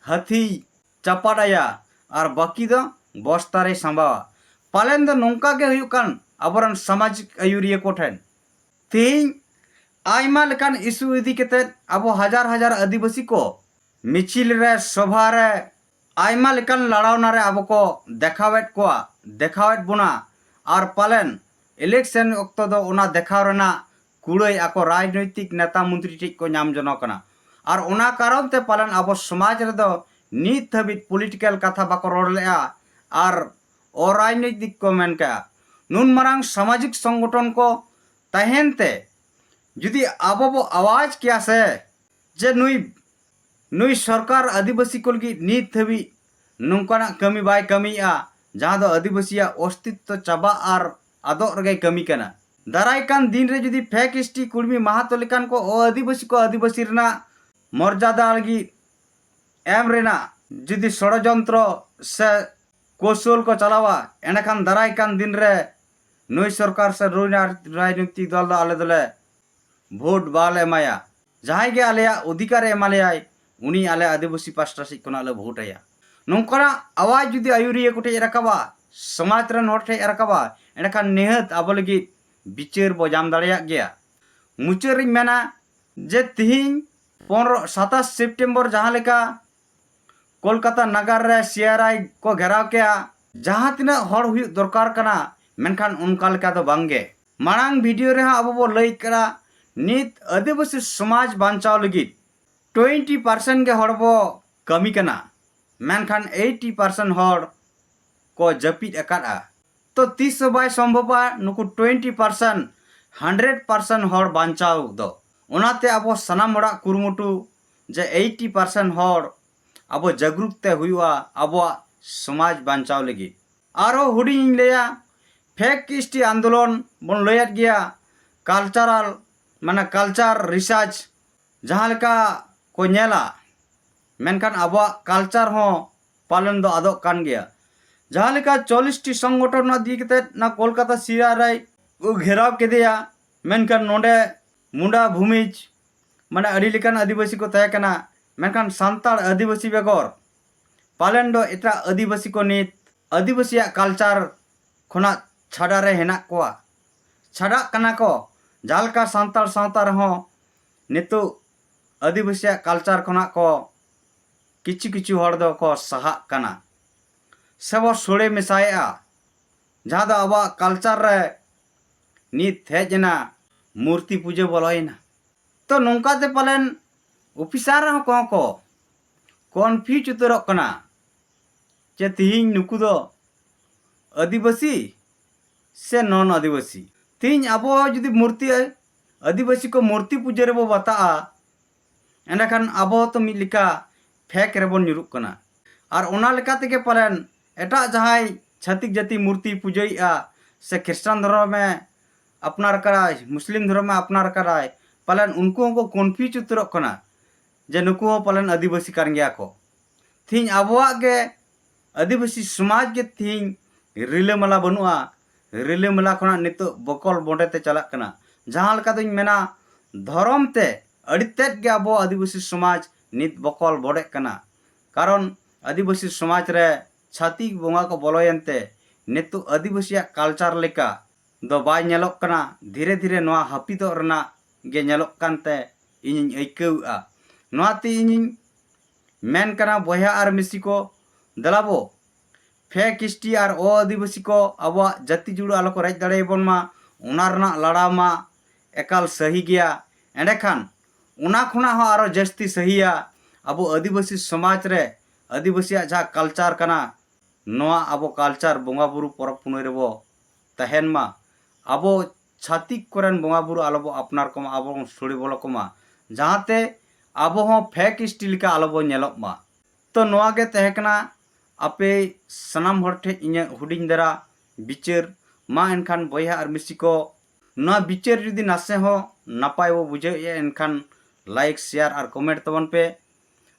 ᱦᱟᱹᱛᱤᱭ ᱪᱟᱯᱟᱫ ᱟᱭᱟ ᱟᱨ ᱵᱟᱹᱠᱤ ᱫᱚ ᱵᱚᱥᱛᱟ ᱨᱮᱭ ᱥᱟᱸᱵᱟᱣᱟ᱾ ᱯᱟᱞᱮᱱ ᱫᱚ ᱱᱚᱝᱠᱟ ᱜᱮ ᱦᱩᱭᱩᱜ ᱠᱟᱱ ᱟᱵᱚᱨᱮᱱ ᱥᱟᱢᱟᱡᱤᱠ ᱟᱹᱭᱩᱨᱤᱭᱟᱹ ᱠᱚᱴᱷᱮᱱ᱾ ᱛᱮᱦᱮᱧ ᱟᱭᱢᱟ ᱞᱮᱠᱟᱱ ᱤᱥᱩ ᱤᱫᱤ ᱠᱟᱛᱮ ᱟᱵᱚ ᱦᱟᱡᱟᱨ ᱦᱟᱡᱟᱨ ᱟᱹᱫᱤᱵᱟᱹᱥᱤ ᱠᱚ ᱢᱤᱪᱷᱤᱞ ᱨᱮ, ᱥᱚᱵᱷᱟ ᱨᱮ, ᱟᱭᱢᱟ ᱞᱮᱠᱟᱱ ᱞᱟᱲᱟᱣᱱᱟ ᱨᱮ ᱟᱵᱚ ᱠᱚ ᱫᱮᱠᱷᱟᱣᱮᱫ ᱠᱚᱣᱟ, ᱫᱮᱠᱷᱟᱣᱮᱫ ᱵᱚᱱᱟ᱾ ᱟᱨ ᱯᱟᱞᱮᱱ election ᱚᱠᱛᱚ ᱫᱚ ᱚᱱᱟ ᱫᱮᱠᱷᱟᱣ ᱨᱮᱱᱟᱜ ᱠᱩᱲᱟᱹᱭ ᱟᱠᱚ ᱨᱟᱡᱽᱱᱳᱭᱛᱤᱠ ᱱᱮᱛᱟ ᱢᱚᱱᱛᱨᱤ ᱴᱷᱮᱡ ᱠᱚ ᱧᱟᱢ ᱡᱚᱱᱚᱜ ᱠᱟᱱᱟ᱾ ᱟᱨ ᱚᱱᱟ ᱠᱟᱨᱚᱱ ᱛᱮ ᱯᱟᱞᱮᱱ ᱟᱵᱚ ᱥᱚᱢᱟᱡᱽ ᱨᱮᱫᱚ ᱱᱤᱛ ᱦᱟᱹᱵᱤᱡ political ᱠᱟᱛᱷᱟ ᱵᱟᱠᱚ ᱨᱚᱲ ᱞᱮᱜᱼᱟ ᱟᱨ ᱚᱨᱟᱡᱽᱱᱳᱭᱛᱤᱠ ᱠᱚ ᱢᱮᱱ ᱠᱟᱜᱼᱟ᱾ ᱱᱩᱱ ᱢᱟᱨᱟᱝ ᱥᱟᱢᱟᱡᱤᱠ ᱥᱚᱝᱜᱚᱴᱷᱚᱱ ᱠᱚ ᱛᱟᱦᱮᱱ ᱛᱮ ᱡᱩᱫᱤ ᱟᱵᱚ ᱵᱚ ᱟᱣᱟᱡᱽ ᱠᱮᱭᱟ ᱥᱮ, ᱡᱮ ᱱᱩᱭ, ᱱᱩᱭ ᱥᱚᱨᱠᱟᱨ ᱟᱹᱫᱤᱵᱟᱹᱥᱤ ᱠᱚ ᱞᱟᱹᱜᱤᱫ ᱱᱤᱛ ᱦᱟᱹᱵᱤᱡ ᱱᱚᱝᱠᱟᱱᱟᱜ ᱠᱟᱹᱢᱤ ᱵᱟᱭ ᱠᱟᱹᱢᱤᱭᱮᱜᱼᱟ, ᱡᱟᱦᱟᱸ ᱫᱚ ᱟᱹᱫᱤᱵᱟᱹᱥᱤᱭᱟᱜ ᱚᱥᱛᱤᱛᱛᱚ ᱪᱟᱵᱟᱜ ᱟᱨ ᱟᱫᱚᱜ ᱨᱮᱜᱮᱭ ᱠᱟᱹᱢᱤ ᱠᱟᱱᱟ᱾ ᱫᱟᱨᱟᱭ ᱠᱟᱱ ᱫᱤᱱ ᱨᱮ ᱡᱩᱫᱤ ᱯᱷᱮᱠ ᱮᱥ ᱴᱤ, ᱠᱩᱲᱢᱤ, ᱢᱟᱦᱟᱛᱚ ᱞᱮᱠᱟᱱ ᱠᱚ ᱚ ᱟᱹᱫᱤᱵᱟᱹᱥᱤ ᱠᱚ ᱟᱹᱫᱤᱵᱟᱹᱥᱤ ᱨᱮᱱᱟᱜ ᱢᱚᱨᱡᱟᱫᱟ ᱞᱟᱹᱜᱤᱫ ᱮᱢ ᱨᱮᱱᱟᱜ ᱡᱩᱫᱤ ᱥᱚᱲᱚᱡᱚᱱᱛᱨᱚ ᱥᱮ ᱠᱳᱥᱚᱞ ᱠᱚ ᱪᱟᱞᱟᱣᱟ, ᱮᱸᱰᱮᱠᱷᱟᱱ ᱫᱟᱨᱟᱭ ᱠᱟᱱ ᱫᱤᱱ ᱨᱮ ᱱᱩᱭ ᱥᱚᱨᱠᱟᱨ ᱥᱮ ᱱᱩᱭ ᱨᱟᱡᱽᱱᱳᱭᱛᱤᱠ ᱫᱚᱞ ᱫᱚ ᱟᱞᱮ ᱫᱚᱞᱮ ᱵᱷᱳᱴ ᱵᱟᱞᱮ ᱮᱢᱟᱭᱟ᱾ ᱡᱟᱦᱟᱸᱭ ᱜᱮ ᱟᱞᱮᱭᱟᱜ ᱚᱫᱷᱤᱠᱟᱨᱮ ᱮᱢᱟ ᱞᱮᱭᱟᱭ, ᱩᱱᱤ ᱟᱞᱮ ᱟᱹᱫᱤᱵᱟᱹᱥᱤ ᱯᱟᱥᱴᱟ ᱥᱮᱫ ᱠᱷᱚᱱᱟᱜ ᱞᱮ ᱵᱷᱳᱴ ᱟᱭᱟ᱾ ᱱᱚᱝᱠᱟᱱᱟᱜ ᱟᱣᱟᱡᱽ ᱡᱩᱫᱤ ᱟᱹᱭᱩᱨᱤᱭᱟᱹ ᱠᱚᱴᱷᱮᱡ ᱮ ᱨᱟᱠᱟᱵᱟ, ᱥᱚᱢᱟᱡᱽ ᱨᱮᱱ ᱦᱚᱲ ᱴᱷᱮᱡ ᱮ ᱨᱟᱠᱟᱵᱟ, ᱮᱸᱰᱮᱠᱷᱟᱱ ᱱᱤᱦᱟᱹᱛ ᱟᱵᱚ ᱞᱟᱹᱜᱤᱫ ᱵᱤᱪᱟᱹᱨ ᱵᱚ ᱧᱟᱢ ᱫᱟᱲᱮᱭᱟᱜ ᱜᱮᱭᱟ᱾ ᱢᱩᱪᱟᱹᱫ ᱨᱤᱧ ᱢᱮᱱᱟ ᱡᱮ ᱛᱤᱦᱤᱧ ᱯᱚᱱᱨᱚ ᱥᱟᱛᱟᱥ ᱥᱮᱯᱴᱮᱢᱵᱚᱨ ᱡᱟᱦᱟᱸ ᱞᱮᱠᱟ ᱠᱳᱞᱠᱟᱛᱟ ᱱᱟᱜᱟᱨ ᱨᱮ ᱥᱤ ᱟᱨ ᱟᱭ ᱠᱚ ᱜᱷᱮᱨᱟᱣ ᱠᱮᱜᱼᱟ, ᱡᱟᱦᱟᱸ ᱛᱤᱱᱟᱹᱜ ᱦᱚᱲ ᱦᱩᱭᱩᱜ ᱫᱚᱨᱠᱟᱨ ᱠᱟᱱᱟ, ᱢᱮᱱᱠᱷᱟᱱ ᱚᱱᱠᱟ ᱞᱮᱠᱟ ᱫᱚ ᱵᱟᱝᱜᱮ᱾ ᱢᱟᱲᱟᱝ ᱵᱷᱤᱰᱤᱭᱳ ᱨᱮᱦᱚᱸ ᱟᱵᱚ ᱵᱚ ᱞᱟᱹᱭ ᱠᱟᱫᱟ, ᱱᱤᱛ ᱟᱹᱫᱤᱵᱟᱹᱥᱤ ᱥᱚᱢᱟᱡᱽ ᱵᱟᱧᱪᱟᱣ ᱞᱟᱹᱜᱤᱫ ᱴᱩᱭᱮᱱᱴᱤ ᱯᱟᱨᱥᱮᱱᱴ ᱜᱮ ᱦᱚᱲ ᱵᱚ ᱠᱟᱹᱢᱤ ᱠᱟᱱᱟ, ᱢᱮᱱᱠᱷᱟᱱ ᱮᱭᱤᱴᱤ ᱯᱟᱨᱥᱮᱱᱴ ᱦᱚᱲ ᱠᱚ ᱡᱟᱹᱯᱤᱫ ᱟᱠᱟᱫᱼᱟ᱾ ᱛᱚ ᱛᱤᱥ ᱦᱚᱸ ᱵᱟᱭ ᱥᱚᱢᱵᱷᱚᱵᱟ ᱱᱩᱠᱩ ᱴᱩᱭᱮᱱᱴᱤ ᱯᱟᱨᱥᱮᱱᱴ, ᱦᱟᱱᱰᱨᱮᱰ ᱯᱟᱨᱥᱮᱱᱴ ᱦᱚᱲ ᱵᱟᱧᱪᱟᱣ ᱫᱚ᱾ ᱚᱱᱟᱛᱮ ᱟᱵᱚ ᱥᱟᱱᱟᱢ ᱦᱚᱲᱟᱜ ᱠᱩᱨᱩᱢᱩᱴᱩ ᱡᱮ ᱮᱭᱤᱴᱤ ᱯᱟᱨᱥᱮᱱᱴ ᱦᱚᱲ ᱟᱵᱚ ᱡᱟᱜᱽᱨᱩᱠ ᱛᱮ ᱦᱩᱭᱩᱜᱼᱟ ᱟᱵᱚᱣᱟᱜ ᱥᱚᱢᱟᱡᱽ ᱵᱟᱧᱪᱟᱣ ᱞᱟᱹᱜᱤᱫ᱾ ᱟᱨᱦᱚᱸ ᱦᱩᱰᱤᱧ ᱤᱧ ᱞᱟᱹᱭᱟ, ᱯᱷᱮᱠ ᱠᱤᱥᱴᱤ ᱟᱱᱫᱳᱞᱚᱱ ᱵᱚᱱ ᱞᱟᱹᱭᱮᱫ ᱜᱮᱭᱟ, ᱠᱟᱞᱪᱟᱨᱟᱞ ᱢᱟᱱᱮ ᱠᱟᱞᱪᱟᱨ ᱨᱤᱥᱟᱨᱪ ᱡᱟᱦᱟᱸ ᱞᱮᱠᱟ ᱠᱚ ᱧᱮᱞᱟ, ᱢᱮᱱᱠᱷᱟᱱ ᱟᱵᱚᱣᱟᱜ ᱠᱟᱞᱪᱟᱨ ᱦᱚᱸ ᱯᱟᱞᱮᱱ ᱫᱚ ᱟᱫᱚᱜ ᱠᱟᱱ ᱜᱮᱭᱟ᱾ ᱡᱟᱦᱟᱸ ᱞᱮᱠᱟ ᱪᱚᱞᱞᱤᱥ ᱴᱤ ᱥᱚᱝᱜᱚᱴᱷᱚᱱ ᱤᱫᱤ ᱠᱟᱛᱮᱫ ᱚᱱᱟ ᱠᱳᱞᱠᱟᱛᱟ ᱥᱤ ᱟᱨ ᱟᱭ ᱠᱚ ᱜᱷᱮᱨᱟᱣ ᱠᱮᱫᱮᱭᱟ, ᱢᱮᱱᱠᱷᱟᱱ ᱱᱚᱰᱮ ᱢᱩᱱᱰᱟ ᱵᱷᱩᱢᱤᱡᱽ ᱢᱟᱱᱮ ᱟᱹᱰᱤ ᱞᱮᱠᱟᱱ ᱟᱹᱫᱤᱵᱟᱹᱥᱤ ᱠᱚ ᱛᱟᱦᱮᱸ ᱠᱟᱱᱟ, ᱢᱮᱱᱠᱷᱟᱱ ᱥᱟᱱᱛᱟᱲ ᱟᱹᱫᱤᱵᱟᱹᱥᱤ ᱵᱮᱜᱚᱨ ᱯᱟᱞᱮᱱ ᱫᱚ ᱮᱴᱟᱜ ᱟᱹᱫᱤᱵᱟᱹᱥᱤ ᱠᱚ ᱱᱤᱛ ᱟᱹᱫᱤᱵᱟᱹᱥᱤᱭᱟᱜ ᱠᱟᱞᱪᱟᱨ ᱠᱷᱚᱱᱟᱜ ᱪᱷᱟᱰᱟ ᱨᱮ ᱦᱮᱱᱟᱜ ᱠᱚᱣᱟ, ᱪᱷᱟᱰᱟᱜ ᱠᱟᱱᱟ ᱠᱚ᱾ ᱡᱟᱦᱟᱸ ᱞᱮᱠᱟ ᱥᱟᱱᱛᱟᱲ ᱥᱟᱶᱛᱟ ᱨᱮᱦᱚᱸ ᱱᱤᱛᱚᱜ ᱟᱹᱫᱤᱵᱟᱹᱥᱤᱭᱟᱜ ᱠᱟᱞᱪᱟᱨ ᱠᱷᱚᱱᱟᱜ ᱠᱚ ᱠᱤᱪᱷᱩ ᱠᱤᱪᱷᱩ ᱦᱚᱲ ᱫᱚᱠᱚ ᱥᱟᱦᱟᱜ ᱠᱟᱱᱟ ᱥᱮᱵᱚ ᱥᱳᱲᱮ ᱢᱮᱥᱟᱭᱮᱫᱼᱟ, ᱡᱟᱦᱟᱸ ᱫᱚ ᱟᱵᱚᱣᱟᱜ ᱠᱟᱞᱪᱟᱨ ᱨᱮ ᱱᱤᱛ ᱦᱮᱡ ᱮᱱᱟ, ᱢᱩᱨᱛᱤ ᱯᱩᱡᱟᱹ ᱵᱚᱞᱚᱭᱮᱱᱟ᱾ ᱛᱚ ᱱᱚᱝᱠᱟᱛᱮ ᱯᱟᱞᱮᱱ ᱚᱯᱷᱤᱥᱟᱨ ᱦᱚᱸ ᱠᱚᱦᱚᱸ ᱠᱚ ᱠᱚᱱᱯᱷᱤᱭᱩᱡᱽ ᱩᱛᱟᱹᱨᱚᱜ ᱠᱟᱱᱟ ᱡᱮ ᱛᱤᱦᱤᱧ ᱱᱩᱠᱩ ᱫᱚ ᱟᱹᱫᱤᱵᱟᱹᱥᱤ ᱥᱮ ᱱᱚᱱ ᱟᱹᱫᱤᱵᱟᱹᱥᱤ᱾ ᱛᱤᱦᱤᱧ ᱟᱵᱚ ᱡᱩᱫᱤ ᱢᱩᱨᱛᱤ, ᱟᱹᱫᱤᱵᱟᱹᱥᱤ ᱠᱚ ᱢᱩᱨᱛᱤ ᱯᱩᱡᱟᱹ ᱨᱮᱵᱚ ᱵᱟᱛᱟᱜᱼᱟ, ᱮᱸᱰᱮᱠᱷᱟᱱ ᱟᱵᱚ ᱛᱚ ᱢᱤᱫ ᱞᱮᱠᱟ ᱯᱷᱮᱠ ᱨᱮᱵᱚᱱ ᱧᱩᱨᱩᱜ ᱠᱟᱱᱟ᱾ ᱟᱨ ᱚᱱᱟ ᱞᱮᱠᱟ ᱛᱮᱜᱮ ᱯᱟᱞᱮᱱ ᱮᱴᱟᱜ ᱡᱟᱦᱟᱸᱭ ᱪᱷᱟᱹᱛᱤᱠ ᱡᱟᱹᱛᱤ ᱢᱩᱨᱛᱤ ᱯᱩᱡᱟᱹᱭᱮᱫᱼᱟ ᱥᱮ ᱠᱷᱨᱤᱥᱴᱟᱱ ᱫᱷᱚᱨᱚᱢᱮ ᱟᱯᱱᱟᱨ ᱠᱟᱫᱟᱭ, ᱢᱩᱥᱞᱤᱢ ᱫᱷᱚᱨᱚᱢᱮ ᱟᱯᱱᱟᱨ ᱠᱟᱫᱟᱭ, ᱯᱟᱞᱮᱱ ᱩᱱᱠᱩ ᱦᱚᱸᱠᱚ ᱠᱚᱱᱯᱷᱤᱭᱩᱡᱽ ᱩᱛᱟᱹᱨᱚᱜ ᱠᱟᱱᱟ ᱡᱮ ᱱᱩᱠᱩ ᱦᱚᱸ ᱯᱟᱞᱮᱱ ᱟᱹᱫᱤᱵᱟᱹᱥᱤ ᱠᱟᱱ ᱜᱮᱭᱟ ᱠᱚ᱾ ᱛᱤᱦᱤᱧ ᱟᱵᱚᱣᱟᱜ ᱜᱮ ᱟᱹᱫᱤᱵᱟᱹᱥᱤ ᱥᱚᱢᱟᱡᱽ ᱜᱮ ᱛᱤᱦᱤᱧ ᱨᱤᱞᱟᱹᱢᱟᱞᱟ ᱵᱟᱹᱱᱩᱜᱼᱟ᱾ ᱨᱤᱞᱟᱹᱢᱟᱞᱟ ᱠᱷᱚᱱᱟᱜ ᱱᱤᱛᱚᱜ ᱵᱚᱠᱚᱞ ᱵᱚᱰᱮ ᱛᱮ ᱪᱟᱞᱟᱜ ᱠᱟᱱᱟ᱾ ᱡᱟᱦᱟᱸ ᱞᱮᱠᱟ ᱫᱚᱧ ᱢᱮᱱᱟ, ᱫᱷᱚᱨᱚᱢ ᱛᱮ ᱟᱹᱰᱤ ᱛᱮᱫ ᱜᱮ ᱟᱵᱚ ᱟᱹᱫᱤᱵᱟᱹᱥᱤ ᱥᱚᱢᱟᱡᱽ ᱱᱤᱛ ᱵᱚᱠᱚᱞ ᱵᱚᱰᱮᱜ ᱠᱟᱱᱟ᱾ ᱠᱟᱨᱚᱱ ᱟᱹᱫᱤᱵᱟᱹᱥᱤ ᱥᱚᱢᱟᱡᱽ ᱨᱮ ᱪᱷᱟᱹᱛᱤᱠ ᱵᱚᱸᱜᱟ ᱠᱚ ᱵᱚᱞᱚᱭᱮᱱ ᱛᱮ ᱱᱤᱛᱚᱜ ᱟᱹᱫᱤᱵᱟᱹᱥᱤᱭᱟᱜ ᱠᱟᱞᱪᱟᱨ ᱞᱮᱠᱟ ᱫᱚ ᱵᱟᱭ ᱧᱮᱞᱚᱜ ᱠᱟᱱᱟ᱾ ᱫᱷᱤᱨᱮ ᱫᱷᱤᱨᱮ ᱱᱚᱣᱟ ᱦᱟᱹᱯᱤᱫᱚᱜ ᱨᱮᱱᱟᱜ ᱜᱮ ᱧᱮᱞᱚᱜ ᱠᱟᱱᱛᱮ ᱤᱧᱤᱧ ᱟᱹᱭᱠᱟᱹᱣᱮᱫᱼᱟ᱾ ᱱᱚᱣᱟᱛᱮ ᱤᱧᱤᱧ ᱢᱮᱱ ᱠᱟᱱᱟ, ᱵᱚᱭᱦᱟ ᱟᱨ ᱢᱤᱥᱤ ᱠᱚ, ᱫᱮᱞᱟᱵᱚ ᱯᱷᱮᱠ ᱮᱥ ᱴᱤ ᱟᱨ ᱚ ᱟᱹᱫᱤᱵᱟᱹᱥᱤ ᱠᱚ ᱟᱵᱚᱣᱟᱜ ᱡᱟᱹᱛᱤ ᱡᱩᱲᱩ ᱟᱞᱚ ᱠᱚ ᱨᱮᱡ ᱫᱟᱲᱮᱭᱟᱵᱚᱱ ᱢᱟ, ᱚᱱᱟ ᱨᱮᱱᱟᱜ ᱞᱟᱲᱟᱣ ᱢᱟ ᱮᱠᱟᱞ ᱥᱟᱹᱦᱤ ᱜᱮᱭᱟ᱾ ᱮᱸᱰᱮᱠᱷᱟᱱ ᱚᱱᱟ ᱠᱷᱚᱱᱟᱜ ᱦᱚᱸ ᱟᱨᱚ ᱡᱟᱹᱥᱛᱤ ᱥᱟᱹᱦᱤᱭᱟ, ᱟᱵᱚ ᱟᱹᱫᱤᱵᱟᱹᱥᱤ ᱥᱚᱢᱟᱡᱽ ᱨᱮ ᱟᱹᱫᱤᱵᱟᱹᱥᱤᱭᱟᱜ ᱡᱟᱦᱟᱸ ᱠᱟᱞᱪᱟᱨ ᱠᱟᱱᱟ, ᱱᱚᱣᱟ ᱟᱵᱚ ᱠᱟᱞᱪᱟᱨ ᱵᱚᱸᱜᱟ ᱵᱩᱨᱩ ᱯᱚᱨᱚᱵᱽ ᱯᱩᱱᱟᱹᱭ ᱨᱮᱵᱚ ᱛᱟᱦᱮᱱ ᱢᱟ᱾ ᱟᱵᱚ ᱪᱷᱟᱹᱛᱤᱠ ᱠᱚᱨᱮᱱ ᱵᱚᱸᱜᱟ ᱵᱩᱨᱩ ᱟᱞᱚᱵᱚ ᱟᱯᱱᱟᱨ ᱠᱚᱢᱟ, ᱟᱵᱚ ᱵᱚᱱ ᱥᱩᱲᱤ ᱵᱚᱞᱚ ᱠᱚᱢᱟ, ᱡᱟᱦᱟᱸᱛᱮ ᱟᱵᱚ ᱦᱚᱸ ᱯᱷᱮᱠ ᱮᱥ ᱴᱤ ᱞᱮᱠᱟ ᱟᱞᱚᱵᱚ ᱧᱮᱞᱚᱜ ᱢᱟ᱾ ᱛᱚ ᱱᱚᱣᱟ ᱜᱮ ᱛᱟᱦᱮᱸ ᱠᱟᱱᱟ ᱟᱯᱮ ᱥᱟᱱᱟᱢ ᱦᱚᱲ ᱴᱷᱮᱱ ᱤᱧᱟᱹᱜ ᱦᱩᱰᱤᱧ ᱫᱷᱟᱨᱟ ᱵᱤᱪᱟᱹᱨ᱾ ᱢᱟ ᱮᱱᱠᱷᱟᱱ ᱵᱚᱭᱦᱟ ᱟᱨ ᱢᱤᱥᱤ ᱠᱚ, ᱱᱚᱣᱟ ᱵᱤᱪᱟᱹᱨ ᱡᱩᱫᱤ ᱱᱟᱥᱮ ᱦᱚᱸ ᱱᱟᱯᱟᱭ ᱵᱚ ᱵᱩᱡᱷᱟᱹᱣᱮᱫᱼᱟ, ᱮᱱᱠᱷᱟᱱ ᱞᱟᱭᱤᱠ, ᱥᱮᱭᱟᱨ ᱟᱨ ᱠᱚᱢᱮᱱᱴ ᱛᱟᱵᱚᱱ ᱯᱮ᱾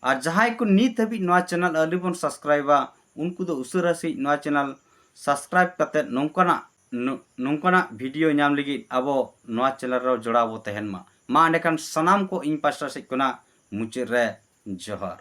ᱟᱨ ᱡᱟᱦᱟᱸᱭ ᱠᱚ ᱱᱤᱛ ᱦᱟᱹᱵᱤᱡ ᱱᱚᱣᱟ ᱪᱮᱱᱮᱞ ᱟᱹᱣᱨᱤ ᱵᱚᱱ ᱥᱟᱵᱥᱠᱨᱟᱭᱤᱵᱟ, ᱩᱱᱠᱩ ᱫᱚ ᱩᱥᱟᱹᱨᱟ ᱥᱟᱺᱦᱤᱡ ᱱᱚᱣᱟ ᱪᱮᱱᱮᱞ ᱥᱟᱵᱥᱠᱨᱟᱭᱤᱵ ᱠᱟᱛᱮᱫ ᱱᱚᱝᱠᱟᱱᱟᱜ, ᱱᱚ-, ᱱᱚᱝᱠᱟᱱᱟᱜ ᱵᱷᱤᱰᱤᱭᱳ ᱧᱟᱢ ᱞᱟᱹᱜᱤᱫ ᱟᱵᱚ ᱱᱚᱣᱟ ᱪᱮᱱᱮᱞ ᱨᱮ ᱡᱚᱲᱟᱣ ᱵᱚ ᱛᱟᱦᱮᱱ ᱢᱟ᱾ ᱢᱟ ᱮᱸᱰᱮᱠᱷᱟᱱ ᱥᱟᱱᱟᱢ ᱠᱚ ᱤᱧ ᱯᱟᱥᱴᱟ ᱥᱮᱫ ᱠᱷᱚᱱᱟᱜ ᱢᱩᱪᱟᱹᱫ ᱨᱮ ᱡᱚᱦᱟᱨ᱾